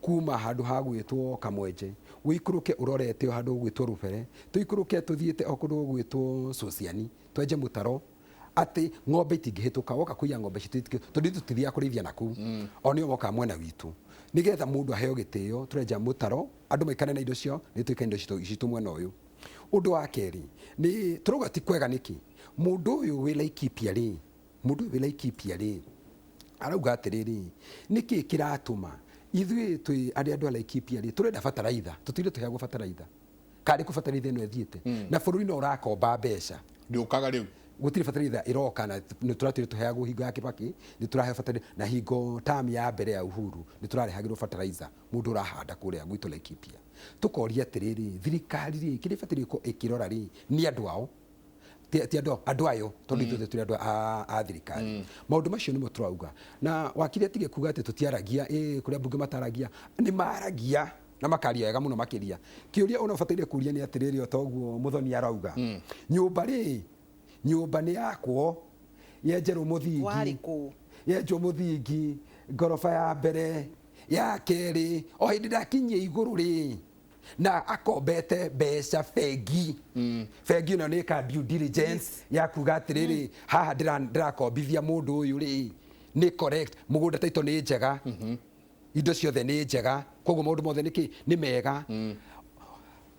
kuma handũ ha gwĩtwo Kamwenje, ũikũrũke ũrorete o handũ gwĩtwo Rũbere, tũikũrũke tũthiĩte o kũndũ gwĩtwo Sociani, twenje mũtaro atĩ ng'ombe itingĩhĩtũka, woka kũiya ng'ombe citũ tondũ ithuĩ tũtithiaga kũrĩithia na kũu, o nĩo mokaga mwena witũ, nĩgetha mũndũ aheo gĩtĩo. Tũrenja mũtaro andũ maikare na indo ciao, nĩ tũikare indo citũ mwena ũyũ. Ũndũ wa kerĩ nĩ tũrauga ti kwega nĩkĩ, mũndũ ũyũ wĩ Laikipia rĩ, mũndũ ũyũ wĩ Laikipia rĩ arauga atĩrĩrĩ, nĩkĩ kĩratũma ithuĩ twĩ arĩa andũ a Laikipia rĩ tũrenda bataraitha, tũtire tũheagwo bataraitha, karĩ kũ bataraitha ĩno ĩthiĩte, na bũrũri no ũrakomba mbeca, ndĩũkaga rĩu gũtirĩ bataraitha ĩroka, na nĩ tũratwĩre tũheagwo hingo ya Kibaki, nĩ tũraheo bataraitha, na hingo term ya mbere ya Uhuru nĩ tũrarehagĩrwo bataraitha mũndũ ũrahanda kũrĩa gwitũ Laikipia. Tũkoria atĩrĩrĩ, thirikari rĩ kĩrĩa ĩbataire gũkorwo ĩkĩrora rĩ nĩ andũ ao, ti andũ ayo, tondũ ithuĩ tũrĩ andũ a thirikari. Maũndũ macio nĩmo tũrauga. Na wakiri atige kuga atĩ tũtiaragia, kũrĩa mbunge mataragia, nĩ maragia na makaria wega mũno makĩria. Kĩũria ona ũbataire kũria nĩ atĩrĩrĩ, o ta ũguo Mũthoni arauga, nyũmba rĩ, nyũmba nĩ yakwo, yenjerwo mũthingi, yenjwo mũthingi, ngoroba ya mbere, ya kerĩ, o hĩndĩ ndakinyia igũrũ rĩ, na akombete mbeca bengi. Bengi ĩno nĩ ĩka due diligence ya kuga atĩrĩrĩ, haha ndĩrakombithia mũndũ ũyũ rĩ, nĩ correct, mũgũnda title nĩ njega, indo ciothe nĩ njega, koguo maũndũ mothe nĩkĩ nĩ mega.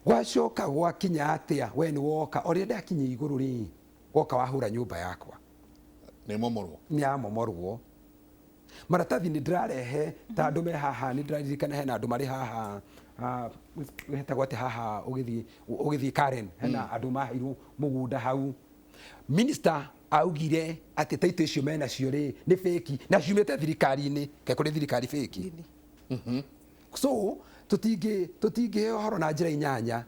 Gwacoka gwakinya atĩa, we nĩ woka o rĩrĩa ndakinya igũrũ rĩ, woka wahũra nyũmba yakwa, nĩ momorwo, nĩ yamomorwo. Maratathi nĩ ndĩrarehe ta andũ me haha, nĩ ndĩraririkana hena andũ marĩ haha, hetagwo atĩ haha ũgĩthiĩ Karen, hena andũ maheirwo mũgũnda hau. Minister augire atĩ title icio menacio rĩ nĩ fake, na ciumĩte thirikari-inĩ, kaĩ kũrĩ thirikari fake? So tũtingĩheo ũhoro na njĩra inyanya,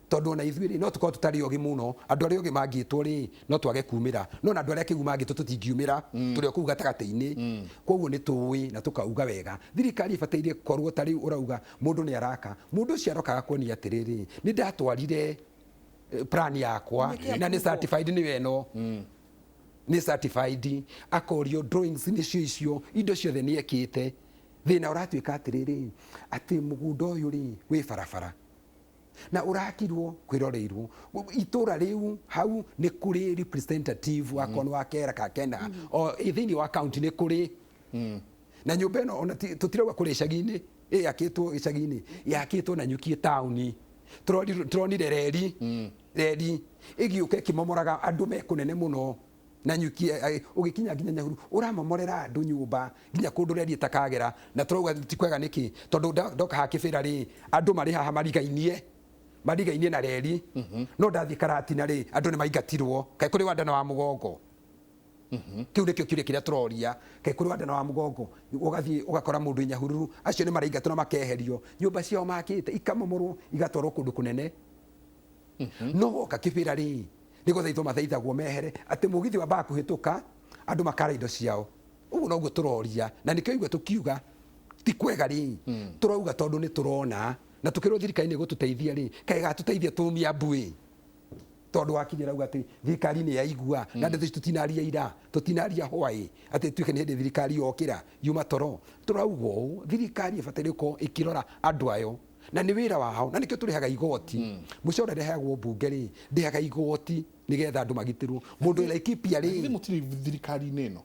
tondũ ona ithuĩ rĩ no tũkorwo tũtarĩ ogĩ mũno, andũ arĩa ogĩ mangĩtwo rĩ no twage kumĩra, no na andũ arĩa akĩgu mangĩtwo tũtingiumĩra, tũrĩ o kũu gatagatĩ-inĩ. Koguo nĩ tũĩ na tũkauga wega, thirikari ĩbataire korwo ta rĩu ũrauga mũndũ nĩ araka, mũndũ ũcio arokaga kuonia atĩrĩrĩ, nĩ ndatwarire plan yakwa na nĩ certified, nĩ ĩno nĩ certified, akorio drawings nĩcio icio, indo ciothe nĩ ekĩte. Thĩna ũratuĩka atĩrĩrĩ, atĩ mũgũnda ũyũ rĩ wĩ barabara na ũrakirwo kwĩroreirwo itũra rĩu, hau nĩ kũrĩ representative wakorwo nĩ wa kera ka kena o thĩinĩ wa county nĩ kũrĩ na nyũmba ĩno ona tũtirauga kũrĩ icagi-inĩ, yakĩtwo icagi-inĩ, yakĩtwo na nyuki taũni, tũronire reri reri ĩgĩũka ĩkĩmomoraga andũ me kũnene mũno na nyuki, ũgĩkinya nginya Nyahururu ũramomorera andũ nyũmba nginya kũndũ reri ĩtakagera, na tũrauga ti kwega nĩkĩ, tondũ ndoka haha Kĩbĩra rĩ, andũ marĩ haha marigainie na reri, no ndathiĩ Karatina rĩ, andũ nĩ maingatirwo, kaĩ kũrĩ wandana wa mũgongo. Kĩu nĩkĩo kĩũria kĩrĩa tũroria. Kaĩ kũrĩ wa nda na wa mũgongo, ũgathiĩ ũgakora mũndũ Nyahururu, acio nĩ maraingatwo na makeherio, nyũmba ciao makĩte ikamomorwo igatwarwo kũndũ kũnene. No woka Kĩbĩra rĩ, nĩ gũthaithwo mathaithagwo mehere, atĩ mũgithi wambaga kũhĩtũka andũ makara indo ciao. Ũguo noguo tũroria, na nĩkĩo igua tũkiuga ti kwega rĩ, tũrauga tondũ nĩ tũrona na tũkĩrwo thirikari nĩ ĩgũtũteithia rĩ, kaĩ ĩgatũteithia tũmia mbuĩ? Tondũ wakinya rauga atĩ thirikari nĩ yaigua, na ndeto ici tũtinaria ira, tũtinaria hwaĩ, atĩ tuĩke nĩ hĩndĩ thirikari yokĩra yuma toro. Tũrauga ũũ, thirikari ĩbataire gũkorwo ĩkĩrora andũ ayo, na nĩ wĩra wao, na nĩkĩo tũrĩhaga igoti. Mũcara ũrĩa ndĩheagwo mbunge rĩ, ndĩhaga igoti nĩgetha andũ magitĩrwo. Mũndũ wĩ Laikipia rĩ, Githĩ mũtirĩ thirikari-inĩ ĩno?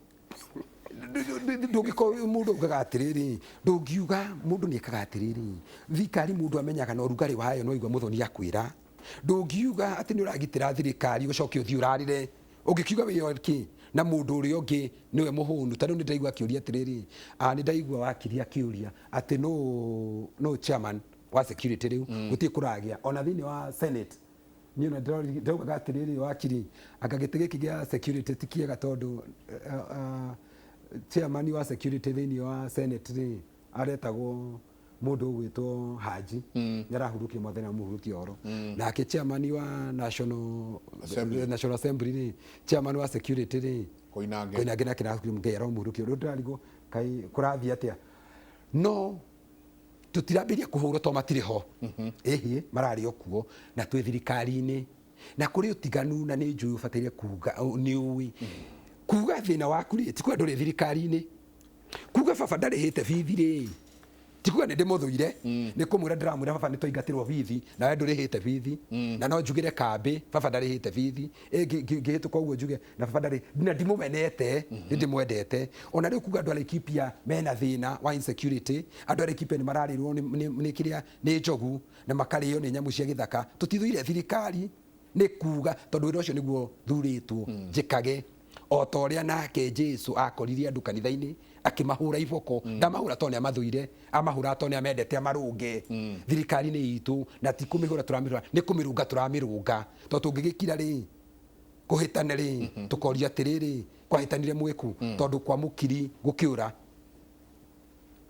Ndũngĩkorwo mũndũ augaga atĩrĩrĩ, ndũngiuga mũndũ nĩ ekaga atĩrĩrĩ, thirikari mũndũ amenyaga na ũrugarĩ wayo no igua mũthoni akwĩra. Ndũngiuga atĩ nĩ ũragitĩra thirikari ũcoke ũthiĩ ũrarĩre. Ũngĩkiuga wĩ kĩ na mũndũ ũrĩa ũngĩ nĩwe mũhũnu. Ta rĩu nĩ ndaigua akĩũria atĩrĩrĩ, nĩ ndaigua wakiri akĩũria atĩ no chairman wa security rĩu, gũtirĩ kũragĩa ona thĩinĩ wa Senate. Niĩ ona ndĩraugaga atĩrĩrĩ, wakiri, anga gĩtĩ gĩkĩ gĩa security ti kĩega, tondũ chairman wa security thĩinĩ wa Senate rĩ, aretagwo mũndũ ũgwĩtwo Haji, nĩ arahurũkire, mwathani amũhurũkie ũhoro. Nake chairman wa National Assembly. National Assembly rĩ, chairman wa security rĩ, Koinange. Koinange nake nahurũkire, Ngai aromũhurũkia. Rĩu ndĩrarigwo kaĩ kũrathiĩ atĩa, no tũtirambĩrĩria kũhũrwo to matirĩ ho. Ĩhĩ, mararĩ o kuo na twĩ thirikari-inĩ, na kũrĩ ũtiganu, na nĩ njũĩ ũbataire kuga nĩ ũĩ kuga thĩna waku rĩ, ti kuga ndũrĩ thirikari-inĩ. Kuga baba ndarĩhĩte bithi rĩ, ti kuga nĩ ndĩmũthũire, nĩ kũmwĩra ndĩramwĩra baba nĩ twaingatĩrwo bithi nawe ndũrĩhĩte bithi. Na no njugĩre kambĩ baba ndarĩhĩte bithi, ngĩhĩtũka ũguo njuge na baba ndarĩ, na ndimũmenete, nĩ ndĩmwendete. Ona rĩu kuga andũ a Laikipia mena thĩna wa insecurity, andũ a Laikipia nĩ mararĩrwo nĩ kĩrĩa nĩ njogu na makarĩo nĩ nyamũ cia gĩthaka, tũtithũire thirikari, nĩ kuga tondũ wĩra ũcio nĩguo thurĩtwo njĩkage. O ta ũrĩa nake Jesu akorire andũ kanitha-inĩ akĩmahũra iboko, ndamahũra tondũ nĩ amathũire, amahũra tondũ nĩ amendete amarũnge. Thirikari nĩ itũ, na ti kũmĩhũra tũramĩhũra, nĩ kũmĩrũnga tũramĩrũnga, tondũ tũngĩgĩkira rĩ kũhĩtane rĩ, tũkoria atĩrĩrĩ, kwahĩtanire mwĩku? Tondũ kwa mũkiri gũkĩũra,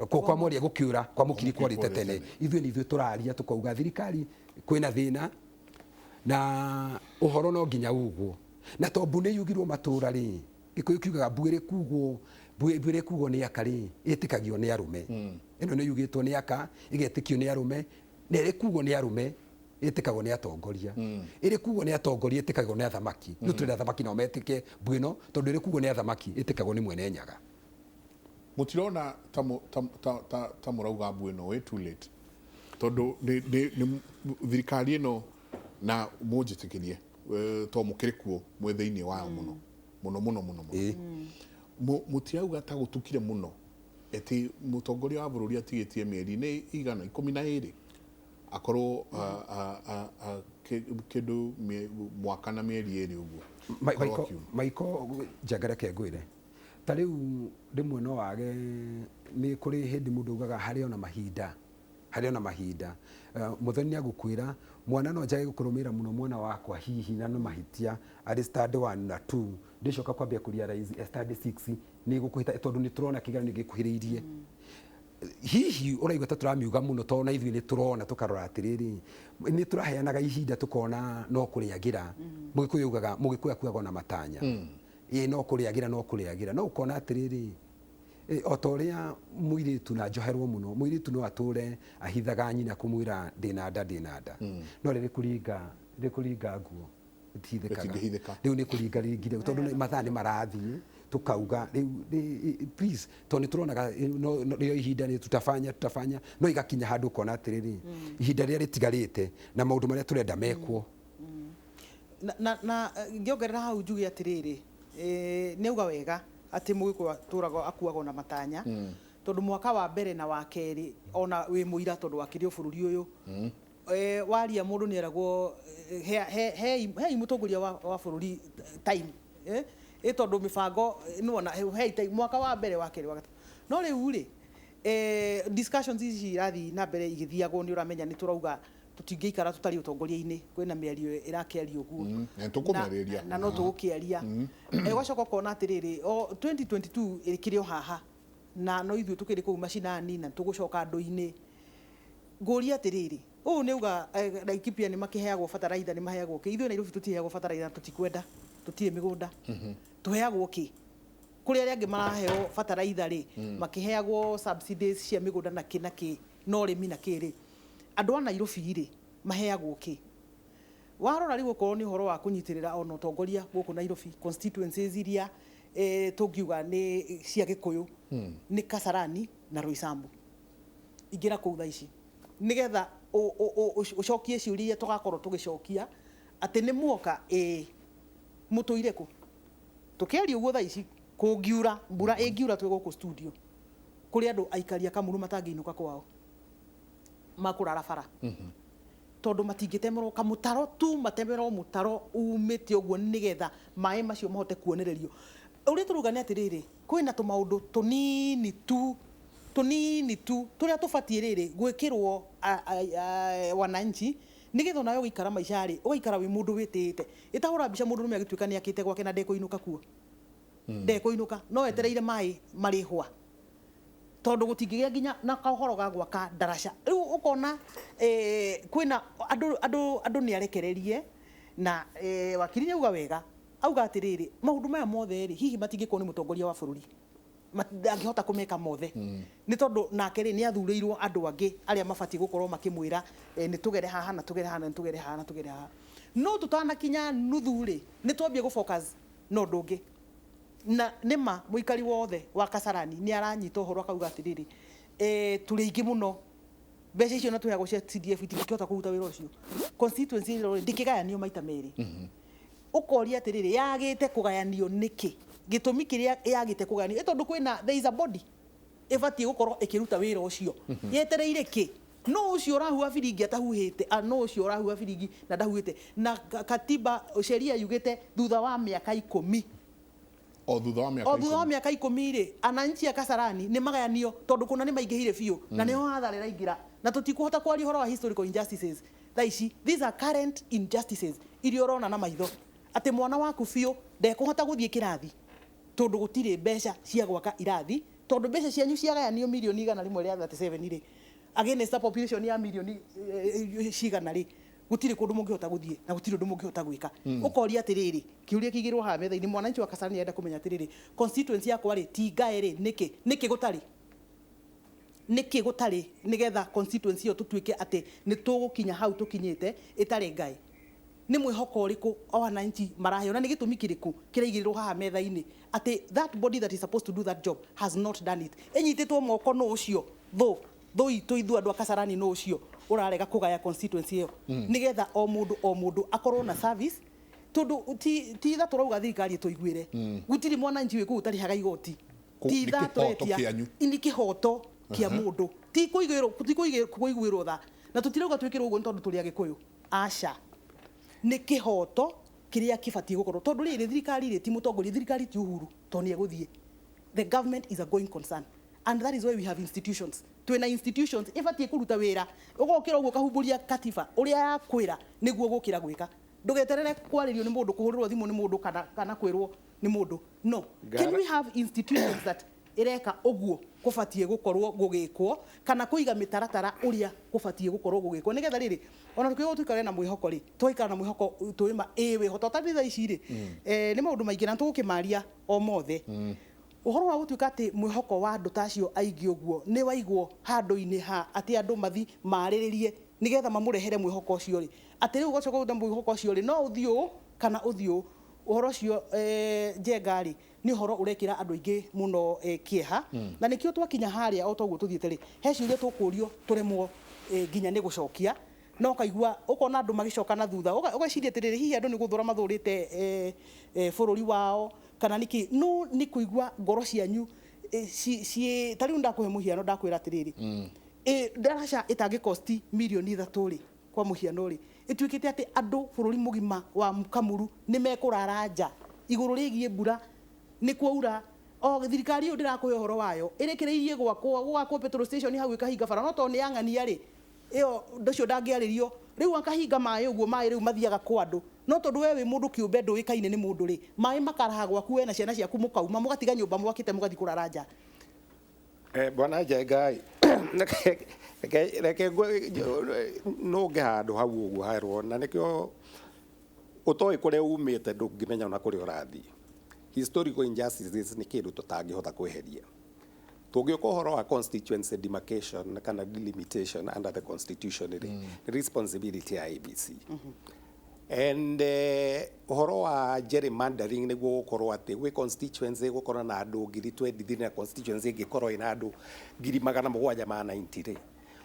kwa mwaria gũkĩũra, kwa mũkiri kwarĩte tene. Ithuĩ nĩ ithuĩ tũraria tũkauga thirikari kwĩna thĩna na ũhoro no nginya ugwo, na to mbu nĩ yugirwo matũra rĩ, Gĩkũyũ kiugaga mbu ĩrĩ kugwo, mbu ĩrĩ kugwo nĩ aka rĩ, ĩtĩkagio nĩ arũme. Ĩno nĩ yugĩtwo nĩ aka, ĩgetĩkio nĩ arũme, na ĩrĩ kugwo nĩ arũme ĩtĩkagwo nĩ atongoria, ĩrĩ kugwo nĩ atongoria ĩtĩkagwo nĩ athamaki. Rĩu tũrenda athamaki nao metĩke mbu ĩno, tondũ ĩrĩ kugwo nĩ athamaki ĩtĩkagwo nĩ mwene Nyaga. Mũtirona ta mũrauga mbu ĩno way too late, tondũ nĩ thirikari ĩno, na mũnjĩtĩkĩrie, to mũkĩrĩ kuo mwĩ thĩinĩ wayo mũno mũno mũno mũno mũno, mũtirauga ta gũtukire mũno ĩtĩ mũtongoria wa bũrũri atigĩtie mĩeri nĩ igana 12 akorwo kĩndũ mwaka na mĩeri 2 ũguo. Maiko njengereke ngwĩre, ta rĩu rĩmwe no wage, nĩ kũrĩ hĩndĩ mũndũ augaga harĩ ona mahinda, harĩ ona mahinda. Mũthoni nĩ agũkwĩra mwana no njage gũkũrũmĩrĩra mũno mwana wakwa hihi na nĩ mahĩtia arĩ standard 1 na 2, ndĩcoka kwambia kũ realize e standard 6 nĩ gũkũhĩta, tondũ nĩ tũrona kĩgeranio gĩkuhĩrĩirie. Hihi ũraigua ta tũramiuga mũno, tondũ na ithuĩ nĩ tũrona tũkarora atĩrĩrĩ, nĩ tũraheanaga ihinda tũkona no kũrĩagĩra. Mũgĩkũyũ augaga, mũgĩkũyũ akuaga ona matanya, ĩ no kũrĩagĩra, no kũrĩagĩra, no ũkona atĩrĩrĩ, o ta ũrĩa mũirĩtu na njoherwo mũno, mũirĩtu no atũre ahithaga nyina kũmwĩra ndĩna nda, ndĩna nda, no rĩrĩ kũringa, rĩrĩ kũringa nguo ĩtihithĩkaga. Rĩu nĩ kũringa ringire, tondũ mathaa nĩ marathiĩ, tũkauga rĩu please, tondũ nĩ tũronaga rĩo ihinda nĩ tutafanya, tutafanya, no igakinya handũ ũkona atĩrĩrĩ, ihinda rĩrĩa rĩtigarĩte na maũndũ marĩa tũrenda mekwo. Na ngĩongerera hau njuge atĩrĩrĩ, nĩ auga wega atĩ mũgĩkũyũ atũraga akuaga ona matanya, tondũ mwaka wa mbere na wa kerĩ ona wĩ mũira, tondũ wakĩrĩ o bũrũri ũyũ, waria mũndũ nĩ eragwo hei mũtongoria wa bũrũri time, ĩ tondũ mĩbango nĩwona hei time mwaka wa mbere, wa kerĩ, wa gatatũ. No rĩu rĩ, discussions ici irathiĩ na mbere igĩthiagwo, nĩ ũramenya nĩ tũrauga Tũtingĩikara tũtarĩ ũtongoria-inĩ, kwĩna mĩario ĩrakĩario ũguo. Na tũkũmĩarĩria. Na no tũgũkĩaria. Ũgacoka ũkona atĩrĩrĩ, o 2022 ĩkĩrĩ o haha na no ithuĩ tũkĩrĩ kũu macinani na tũgũcoka andũ-inĩ. Ngũria atĩrĩrĩ, ũũ nĩ uga Laikipia nĩ makĩheagwo bataraitha, nĩ maheagwo kĩ? Ithuĩ Nairobi tũtiheagwo bataraitha, tũtikwenda, tũtirĩ mĩgũnda. Tũheagwo kĩ? Kũrĩ arĩa angĩ maraheo bataraitha rĩ, makĩheagwo subsidies cia mĩgũnda na kĩ na kĩ, na ũrĩmi na kĩ rĩ, andũ a Nairobi rĩ, maheagwo kĩ? Warora rĩu okorwo nĩ ũhoro wa kũnyitĩrĩra ona ũtongoria gũkũ Nairobi, constituencies iria tũngiuga nĩ cia Gĩkũyũ nĩ Kasarani na Roysambu. Ingĩra kũu thaa ici nĩgetha ũcokie ciũria iria tũgakorwo tũgĩcokia atĩ nĩ muoka, ĩĩ mũtũire kũ? Tũkĩaria ũguo thaa ici kũngiura mbura ĩngiura twĩ gũkũ studio, kũrĩ andũ aikari a Kamuru matangĩinũka kwao, makũrara bara tondũ matingĩtemerwo kamũtaro tu, matemerwo mũtaro umĩte ũguo nĩgetha maĩ macio mahote kuonererio. Ũrĩa tũrauga nĩ atĩrĩrĩ, kwĩna tũmaũndũ tũnini tu tũnini tu tũrĩa tũbatiĩ rĩrĩ gwĩkĩrwo wananchi nĩgetha onawe ũgĩikara maica rĩ, ũgaikara wĩ mũndũ wĩtĩĩte. Ĩtahũra mbica mũndũ ũrũme agĩtuĩka nĩ akĩte gwake na ndekũinũka kuo, ndekũinũka, no etereire maĩ marĩhwa tondũ gũtingĩgĩa nginya na kaũhoro ga gwaka ndaraca. Rĩu ũkona kwĩna andũ nĩ arekererie na wakiri nĩ auga wega, auga atĩrĩrĩ, maũndũ maya mothe rĩ, hihi matingĩkorwo nĩ mũtongoria wa bũrũri ndangĩhota kũmeka mothe, nĩ tondũ nake rĩ nĩ athurĩirwo andũ angĩ arĩa mabatiĩ gũkorwo makĩmwĩra nĩ tũgere haha na tũgere haha na tũgere haha na tũgere haha. No tũtanakinya nuthu rĩ, nĩ twambie gũ focus na ũndũ ũngĩ. Na nĩma mũikari wothe wa Kasarani nĩ aranyita ũhoro akauga atĩrĩrĩ, tũrĩ aingĩ mũno, mbeca icio na tũheagwo cia CDF itingĩhota kũruta wĩra ũcio. Constituency ĩno rĩ, ndĩkĩgayanio maita merĩ. Ũkoria atĩrĩrĩ, yagĩte kũgayanio nĩkĩ? Gĩtũmi kĩrĩa yagĩte kũgayanio nĩ tondũ kwĩna, there is a body ĩbatiĩ gũkorwo ĩkĩruta wĩra ũcio, yetereire kĩ? No ũcio ũrahuha biringi atahuhĩte, no ũcio ũrahuha biringi na ndahuhĩte. Na katiba sheria yugĩte thutha wa mĩaka 10, o thutha wa mĩaka o thutha wa mĩaka 10 rĩ, ananchi a Kasarani nĩ magayanio tondũ kũna nĩ maingĩhire biũ na nĩho hathara ĩraingĩra, na tũtikũhota kwaria ũhoro wa historical injustices thaa ici. These are current injustices iria ũrona na maitho atĩ mwana waku biũ ndekũhota gũthiĩ kĩrathi tondũ gũtirĩ mbeca cia gwaka irathi, tondũ mbeca cianyu ciagayanio mirioni 137 rĩ, against a population ya mirioni cigana rĩ, gũtirĩ kũndũ mũngĩhota gũthiĩ na gũtirĩ ũndũ mũngĩhota gwĩka. Ũkoria atĩrĩrĩ, kĩũria kĩigĩrwo haha metha-inĩ, mwananchi wa Kasarani arenda kũmenya atĩrĩrĩ, constituency yakwa rĩ, ti ngae rĩ, nĩkĩ nĩkĩ gũtarĩ, nĩkĩ gũtarĩ, nĩgetha constituency ĩyo tũtuĩke atĩ nĩ tũgũkinya hau tũkinyĩte ĩtarĩ ngae? Nĩ mwĩhoko ũrĩkũ wananchi maraheo na nĩ gĩtũmi kĩrĩkũ kĩraigĩrĩrwo haha metha-inĩ atĩ that body that is supposed to do that job has not done it? Ĩnyitĩtwo moko nũ ũcio? Thũ itũ ithuĩ andũ a Kasarani, nũ ũcio ũrarega kũgaya constituency ĩyo nĩgetha o mũndũ o mũndũ akorwo na service? Tondũ ti tha tũrauga thirikari ĩtũiguĩre, gũtirĩ mwananchi wĩ kũu ũtarĩhaga igoti. Ti tha tũretia, nĩ kĩhoto kĩa mũndũ, ti kũiguĩrwo tha, na tũtirauga twĩkĩrwo ũguo nĩ tondũ tũrĩ Agĩkũyũ, aca, nĩ kĩhoto kĩrĩa kĩbatiĩ gũkorwo. Tondũ rĩrĩ, thirikari rĩ ti mũtongoria, thirikari ti Uhuru tondũ nĩ egũthiĩ. The government is a going concern and that is why we have institutions. Twĩna institutions ĩbatiĩ kũruta wĩra. Ũgokĩra ũguo ũkahumbũria katiba ũrĩa yakwĩra nĩguo gũkĩra gwĩka, ndũgeterere kwarĩrio nĩ mũndũ, kũhũrĩrwo thimũ nĩ mũndũ, kana kwĩrwo nĩ mũndũ. No can we have institutions that ĩreka ũguo kũbatiĩ gũkorwo gũgĩkwo, kana kũiga mĩtaratara ũrĩa kũbatiĩ gũkorwo gũgĩkwo, nĩgetha rĩrĩ ona tũkĩgwo tũikare na mwĩhoko rĩ, tũgaikara na mwĩhoko twĩma ĩĩ wĩho to thaa ici rĩ, nĩ maũndũ maingĩ na tũgũkĩmaria o mothe. Ũhoro wa gũtuĩka atĩ mwĩhoko wa andũ ta acio aingĩ ũguo nĩ waigwo handũ-inĩ ha atĩ andũ mathi marĩrĩrie nĩgetha mamũrehere mwĩhoko ũcio rĩ, atĩ rĩu ũgacoka ũte mwĩhoko ũcio rĩ, no ũthiĩ ũũ kana ũthiĩ ũũ. Ũhoro ũcio Njenga rĩ, nĩ ũhoro ũrekĩra andũ aingĩ mũno kĩeha, na nĩkĩo twakinya harĩa o toguo tũthiĩte rĩ, he ciũria tũkũrio tũremwo nginya nĩ gũcokia, na ũkaigua ũkona andũ magĩcoka na thutha, ũgeciria atĩrĩrĩ, hihi andũ nĩ gũthũra mathũrĩte bũrũri wao kana nĩkĩ? No nĩ kũigua ngoro cianyu ciĩ ta rĩu ndakũhe mũhiano, ndakwĩra atĩrĩrĩ, ndaraca ĩtangĩ cost mirioni 3 rĩ, kwa mũhiano rĩ, ĩtuĩkĩte atĩ andũ bũrũri mũgima wa Kamuru nĩ mekũrara nja igũrũ rĩgiĩ mbura nĩ kwaura. O thirikari ĩyo ndĩrakũhe ũhoro wayo ĩrekereirie gwakwo, gũgakwo petrol station hau ĩkahinga bara, no tondũ nĩ yang'ania rĩ, Ĩyo ũndũ ũcio ndangĩarĩrio. Rĩu akahinga maĩ ũguo, maĩ rĩu mathiaga kwa andũ. No tondũ we wĩ mũndũ kĩũmbe ndũĩkaine nĩ mũndũ rĩ, maĩ makaraha gwaku we na ciana ciaku mũkauma, mũgatiga nyũmba mwakĩte mũgathiĩ kũrara nja. Bwana Njenga, reke nũnge handũ hau ũguo herwo, na nĩkĩo ũtoĩ kũrĩa umĩte ndũngĩmenya ona kũrĩa ũrathiĩ. Historical injustices nĩ kĩndũ tũtangĩhota kweheria. Tũngĩũka ũhoro wa constituency demarcation kana delimitation under the constitution rĩ, nĩ responsibility ya IEBC. And ũhoro wa gerrymandering nĩguo gũkorwo atĩ gwĩ constituency gũkorwo na andũ 23,000 na constituency ĩngĩkorwo ĩna andũ 790,000 rĩ,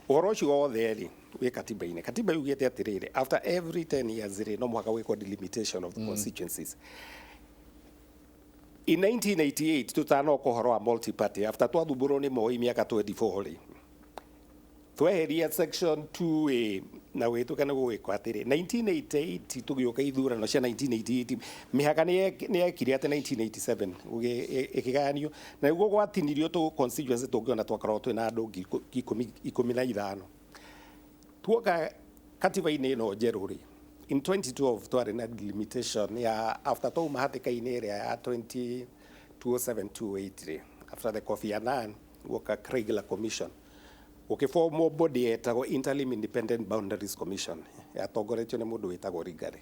ũhoro ũcio wothe rĩ wĩ katiba-inĩ. Katiba yugĩte atĩrĩrĩ, after every 10 years rĩ, no mũhaka gwĩkwo delimitation of the constituencies. In 1988, tutanoka ũhoro wa multi-party, after twathumbũrwo nĩ Moi mĩaka 24 rĩ, tweheria section 2A na gwĩtuĩka nĩ gũgĩkwo atĩrĩ, 1988 tũgĩũka ithurano cia 1988, mĩhaka nĩ yekire atĩ 1987 ĩkĩgayanio, na nĩguo gwatinirio tũ constituency tũngĩona twakoragwo twĩna andũ 15,000. Tuoka katiba-inĩ ĩno njerũ rĩ, in 2012 twarĩ na delimitation ya after twauma hatĩka-inĩ ĩrĩa ya 20 2007 2008 rĩ, after the Kofi Annan guoka Kriegler Commission, gũkĩbomwo body yetagwo Interim Independent Boundaries Commission yatongoretio nĩ mũndũ wĩtagwo Rigari,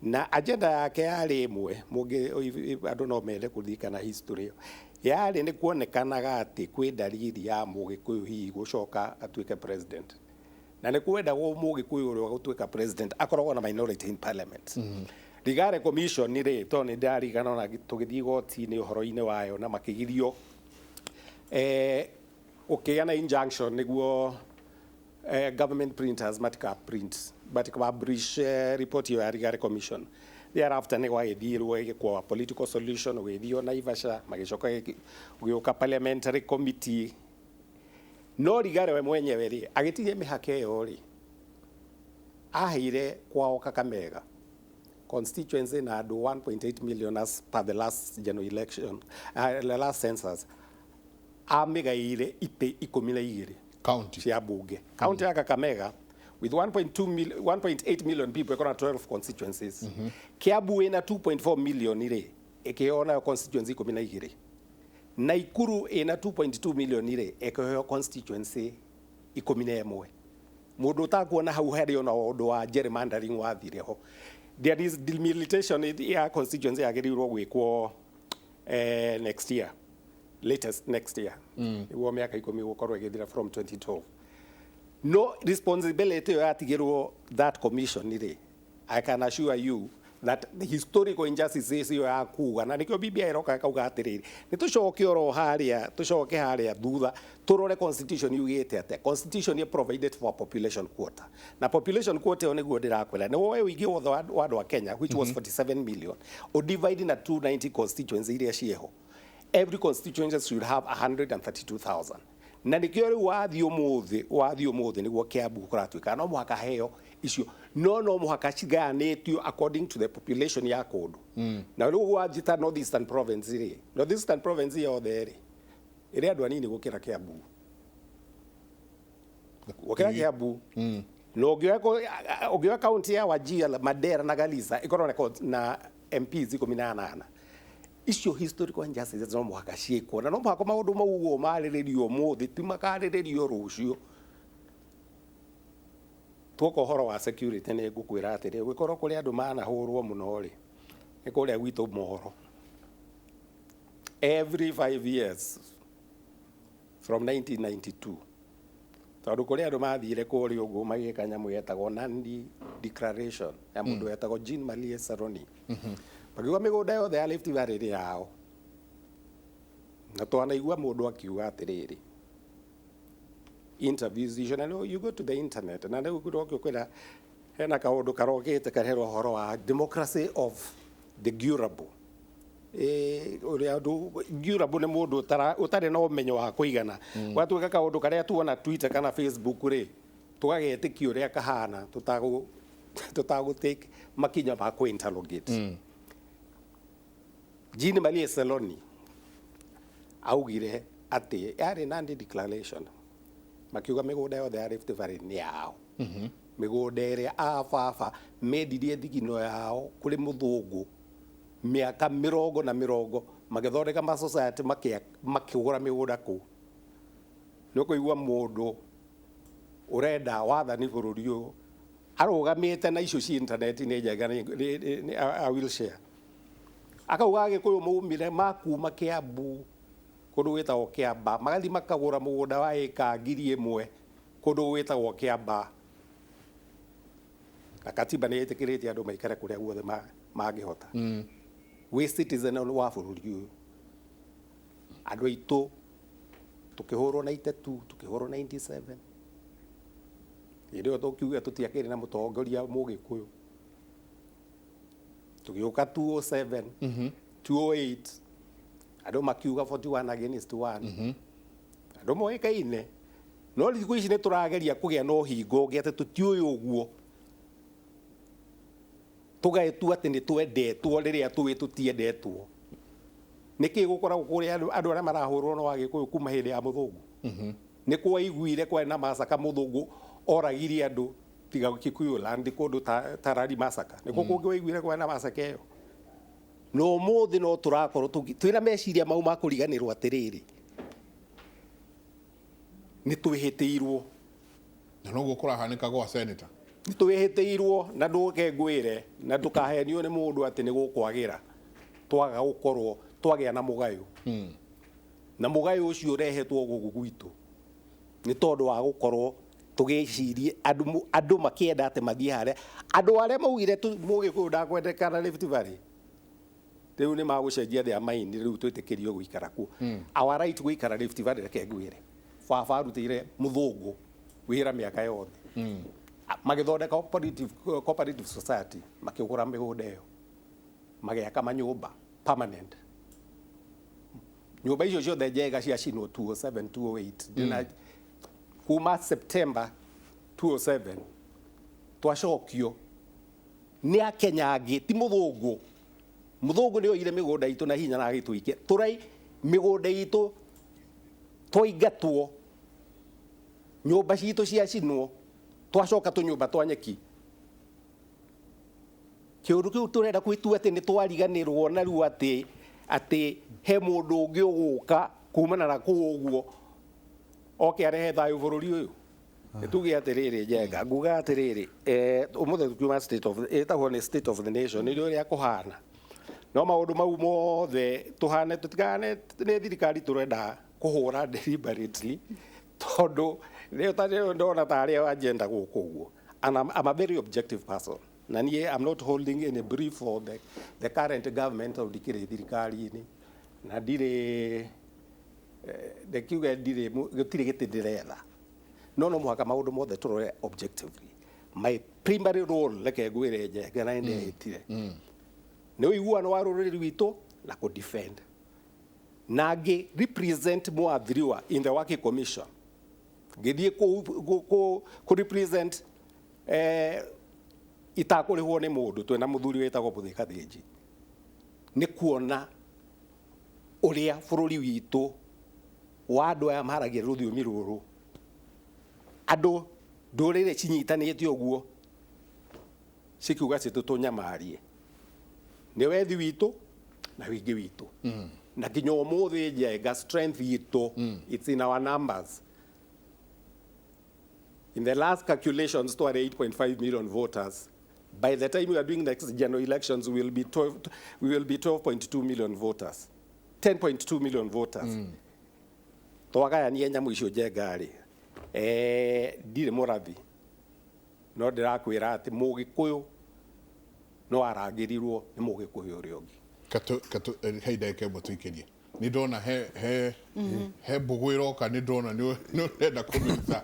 na agenda yake yarĩ ĩmwe. Mũngĩ andũ no mende kũririkana history ĩyo, yarĩ nĩ kuonekanaga atĩ kwĩ dalili ya Mũgĩkũyũ hihi gũcoka atuĩke president, na nĩ kwendagwo Mũgĩkũyũ ũrĩa gũtuĩka president akoragwo na minority in parliament. Rigare Commission rĩ, tondũ nĩ ndarigana ona tũgĩthiĩ igoti-inĩ ũhoro-inĩ wayo na makĩgirio, ũkĩgĩa na injunction nĩguo government printers matika print, matika publish report ĩyo ya Rigare Commission. Thereafter nĩ gwagĩthirwo ĩgĩkwo political solution, ũgĩthio Naivasha, magĩcoka gũgĩũka parliamentary committee. No Rigare we mwenyewe rĩ, agĩtigia mĩhaka ĩyo rĩ, aheire kwao Kakamega constituency na andũ 1.8 million as per the last general election, the last census, amĩgaĩire itĩ 12 county cia bunge. County ya Kakamega with 1.2 1.8 million people ĩkorwo na 12 constituencies. Kiambu ĩna 2.4 million rĩ, ĩkĩheo nayo constituency 12. Naikuru ĩna 2.2 million rĩ, ĩkĩheo constituency 11. Mũndũ ũtakuona hau harĩ ona ũndũ wa gerrymandering wathire ho. There is delimitation ya constituency yagĩrĩirwo gwĩkwo next year, latest next year, nĩguo mĩaka 10 gũkorwo ĩgĩthira from 2012. No responsibility ĩyo yatigĩrwo that commission rĩ, I can assure you that the historical injustice ĩyo ya kuga, na nĩkĩo BBI ĩroka ĩkauga atĩrĩrĩ, nĩ tũcoke oro harĩa, tũcoke harĩa thutha tũrore constitution yugĩte atĩa. Constitution ĩ provided for a population quota, na population quota ĩyo nĩguo ndĩrakwĩra nĩ woe ũingĩ wothe wa andũ a Kenya, which was 47 million, ũdivide na 290 constituency iria ciĩho, every constituency should have 132,000. Na nĩkĩo rĩu wathiĩ ũmũthĩ nĩguo Kiambu kũratuĩka no mũhaka heo icio, no mũhaka cigayanĩtio according to the population ya kũndũ. Na rĩu wathiĩ ta North Eastern Province rĩ, North Eastern Province yothe rĩ, ĩrĩ andũ anini gũkĩra Kiambu. Na ũngĩoya kaunti ya Wajir, Mandera na Garissa ĩkorwo na MPs 18. Icio historical injustices no mũhaka ciĩkwo, na no mũhaka maũndũ mau ũguo marĩrĩrio ũmũthĩ, ti makarĩrĩrio rũciũ. Tuoka ũhoro wa security, nĩ ngũkwĩra atĩrĩ, gũkorwo kũrĩ andũ manahũrwo mũno rĩ, nĩ kũrĩa gwitũ Mohoro. Every 5 years from 1992, tondũ kũrĩ andũ mathire kũrĩa ũguo magĩka nyamũ yetagwo Nandi Declaration ya mũndũ wetagwo Jean Marie Saroni, makiuga mĩgũnda yothe ya Rift Valley nĩ yao. Na twanaigua mũndũ akiuga atĩrĩrĩ, interviews icio, na you go to the internet, na rĩu kwĩra hena kaũndũ karokĩte karerwo ũhoro wa democracy of the gullible. Ũrĩa andũ gullible nĩ mũndũ ũtarĩ na ũmenyo wa kũigana. Gwatuĩka kaũndũ karĩa tuona Twitter kana Facebook rĩ, tũgagetĩkia ũrĩa kahana tũtagũ take makinya ma kũ interrogate. Jean Marie Seloni augire atĩ yarĩ Nandi Declaration. Makiuga mĩgũnda yothe ya Rift Valley nĩ yao. Mĩgũnda ĩrĩa a baba mendirie thigino yao kũrĩ mũthũngũ mĩaka mĩrongo na mĩrongo, magĩthondeka ma society, makĩgũra mĩgũnda kũu. Nĩ ũkũigua mũndũ ũrenda wathani bũrũri ũyũ arũgamĩte na icio ci internet-inĩ njega nĩ a wheelchair, akauga Agĩkũyũ maumire makuma Kiambu, kũndũ gwĩtagwo Kĩamba, magathiĩ makagũra mũgũnda wa ĩka 1000 kũndũ gwĩtagwo Kĩamba, na katiba nĩ ĩtĩkĩrĩtie andũ maikare kũrĩa guothe mangĩhota. Wĩ citizen wa bũrũri ũyũ. Andũ aitũ tũkĩhũrwo 92, tũkĩhũrwo 97, hĩndĩ ĩyo tũkiuga tũtiakĩrĩ na mũtongoria Mũgĩkũyũ. Tũgĩũka 207, 208, andũ makiuga 41 against 1, andũ moĩkaine. No thikũ ici nĩ tũrageria kũgĩa na ũhingo ũngĩ atĩ tũtiũĩ ũguo, tũgetua atĩ nĩ twendetwo rĩrĩa tũĩ tũtiendetwo. Nĩkĩ gũkoragwo kũrĩ andũ arĩa marahũrwo no Agĩkũyũ kuma hĩndĩ ya mũthũngũ? Nĩ kwaiguire kwarĩ na macaka, mũthũngũ oragirie andũ tiga Kikuyu land, kũndũ ta Rari Massacre, nĩkuo kũngĩ waiguire kwarĩ na massacre ĩyo. No ũmũthĩ no tũrakorwo twĩna meciria mau ma kũriganĩrwo atĩrĩrĩ, nĩ twĩhĩtĩirwo. Na noguo kũrahanĩka gwa senator. Nĩ twĩhĩtĩirwo, na ndũke ngwĩre na ndũkahenio nĩ mũndũ atĩ nĩ gũkwagĩra twaga gũkorwo twagĩa na mũgayo, na mũgayo ũcio ũrehetwo gũkũ gwitũ nĩ tondũ wa gũkorwo tũgĩcirie andũ makĩenda atĩ mathiĩ harĩa andũ arĩa maugire Mũgĩkũyũ ndakwendekana Rift Valley. Rĩu nĩ magũcenjia their mind, rĩu twĩtĩkĩrio gũikara kuo. Our right gũikara Rift Valley, reke ngwĩre, baba arutĩire mũthũngũ wĩra mĩaka yothe, magĩthondeka cooperative society, makĩgũra mĩgũnda ĩyo, magĩaka manyũmba permanent. Nyũmba icio ciothe njega ciacinwo 207, 208. Ndĩna kuma September 207 twacokio nĩ Akenya angĩ, ti mũthũngũ. Mũthũngũ nĩ oire mĩgũnda itũ na hinya na agĩtũikia tũrai mĩgũnda itũ, twaingatwo, nyũmba citũ ciacinwo, twacoka tũnyũmba twa nyeki. Kĩũndũ kĩu tũrenda gwĩtua atĩ nĩ twariganĩrwo narua atĩ he mũndũ ũngĩ ũgũka kumana na kũu ũguo oke arehe thayũ bũrũri ũyũ. Nĩ tuge atĩrĩrĩ, Njenga, nguga atĩrĩrĩ, ũmũthĩ tũkiuma state of, ĩtagwo nĩ state of the nation, nĩ ũrĩa kũhana, no maũndũ mau mothe tũhane tũtikahane nĩ thirikari tũrenda kũhũra deliberately, tondũ nĩ ndona tarĩ agenda gũkũ ũguo. And I'm a very objective person, na niĩ I'm not holding any brief for the current government, tondũ ndikĩrĩ thirikari-inĩ na ndirĩ, ndekiuge ndirĩ, gũtirĩ gĩtĩ ndĩretha, no mũhaka maũndũ mothe tũrore objectively. My primary role, reke ngwĩre Njenga, na nĩndehĩtire, nĩ ũiguano wa rũrĩrĩ rwitũ na kũ defend na ngĩ represent mwathiriwa in the working commission, ngĩthiĩ kũ represent itakũrĩhwo nĩ mũndũ, twĩna mũthuri wĩtagwo Mũthika Thĩnji, nĩ kuona ũrĩa bũrũri witũ wa andũ aya maragia rũthiomi rũrũ, andũ ndũrĩrĩ cinyitanĩte ũguo cikiuga citũtũnyamarie, nĩ wethi witũ na wingĩ witũ. Na nginya ũmũthĩ, Njenga, strength itũ, it's in our numbers. In the last calculations twarĩ 8.5 million voters. By the time we are doing next general elections, we will be 12, we will be 12.2 million voters, 10.2 million voters. Twagayania nyamũ icio, Njenga rĩ, ndirĩ mũrathi, no ndĩrakwĩra atĩ Mũgĩkũyũ no arangĩrirwo nĩ Mũgĩkũyũ ũrĩa ũngĩ. Katũ he ndagĩka ĩmwe tũikĩrie. Nĩ ndona he mbũgũ ĩroka, nĩ ndona nĩ ũrenda kũmĩruta,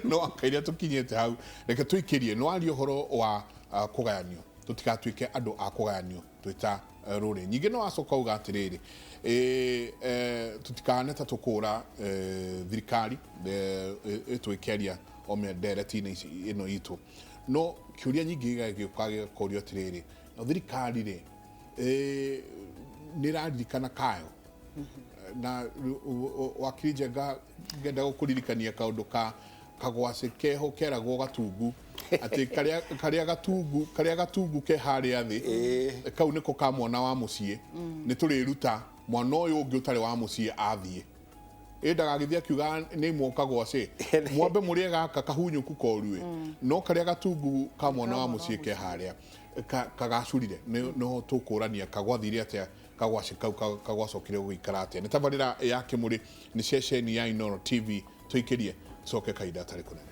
no akairia tũkinyĩte hau, reke tũikĩrie. Nĩ waria ũhoro wa kũgayanio, tũtigatuĩke andũ a kũgayanio twĩta rũrĩrĩ. Nyingĩ no wacoka uga atĩrĩrĩ, tũtikahane ta tũkũra thirikari ĩtwĩkĩaria o ndereti-inĩ ici ĩno itũ. No kĩũria nyingĩ gĩgagĩũka gĩgakorio atĩrĩrĩ, no thirikari rĩ, nĩ ĩraririkana kayo? Na wakiri Njenga, ngenda gũkũririkania kaũndũ ka kagwacĩ keho keragwo gatungu, atĩ karĩa karĩa gatungu, karĩa gatungu ke harĩa thĩ, kau nĩko ka mwana wa mũciĩ. Nĩ tũrĩruta mwana ũyũ ũngĩ ũtarĩ wa mũciĩ athiĩ ĩ ndagagĩthiĩ akiuga nĩ imwo kagwacĩ, mwambe mũrĩe gaka kahunyũku koruĩ, no karĩa gatungu ka mwana wa mũciĩ ke harĩa kagacurire nĩho tũkũrania kagwathire atĩa, kagwacĩ kau kagwacokire gũgĩikara atĩa. Nĩ tabarĩra ya Kĩmũrĩ, nĩ ceceni ya Inooro TV. Tũikĩrie coke kahinda atarĩ kũnene.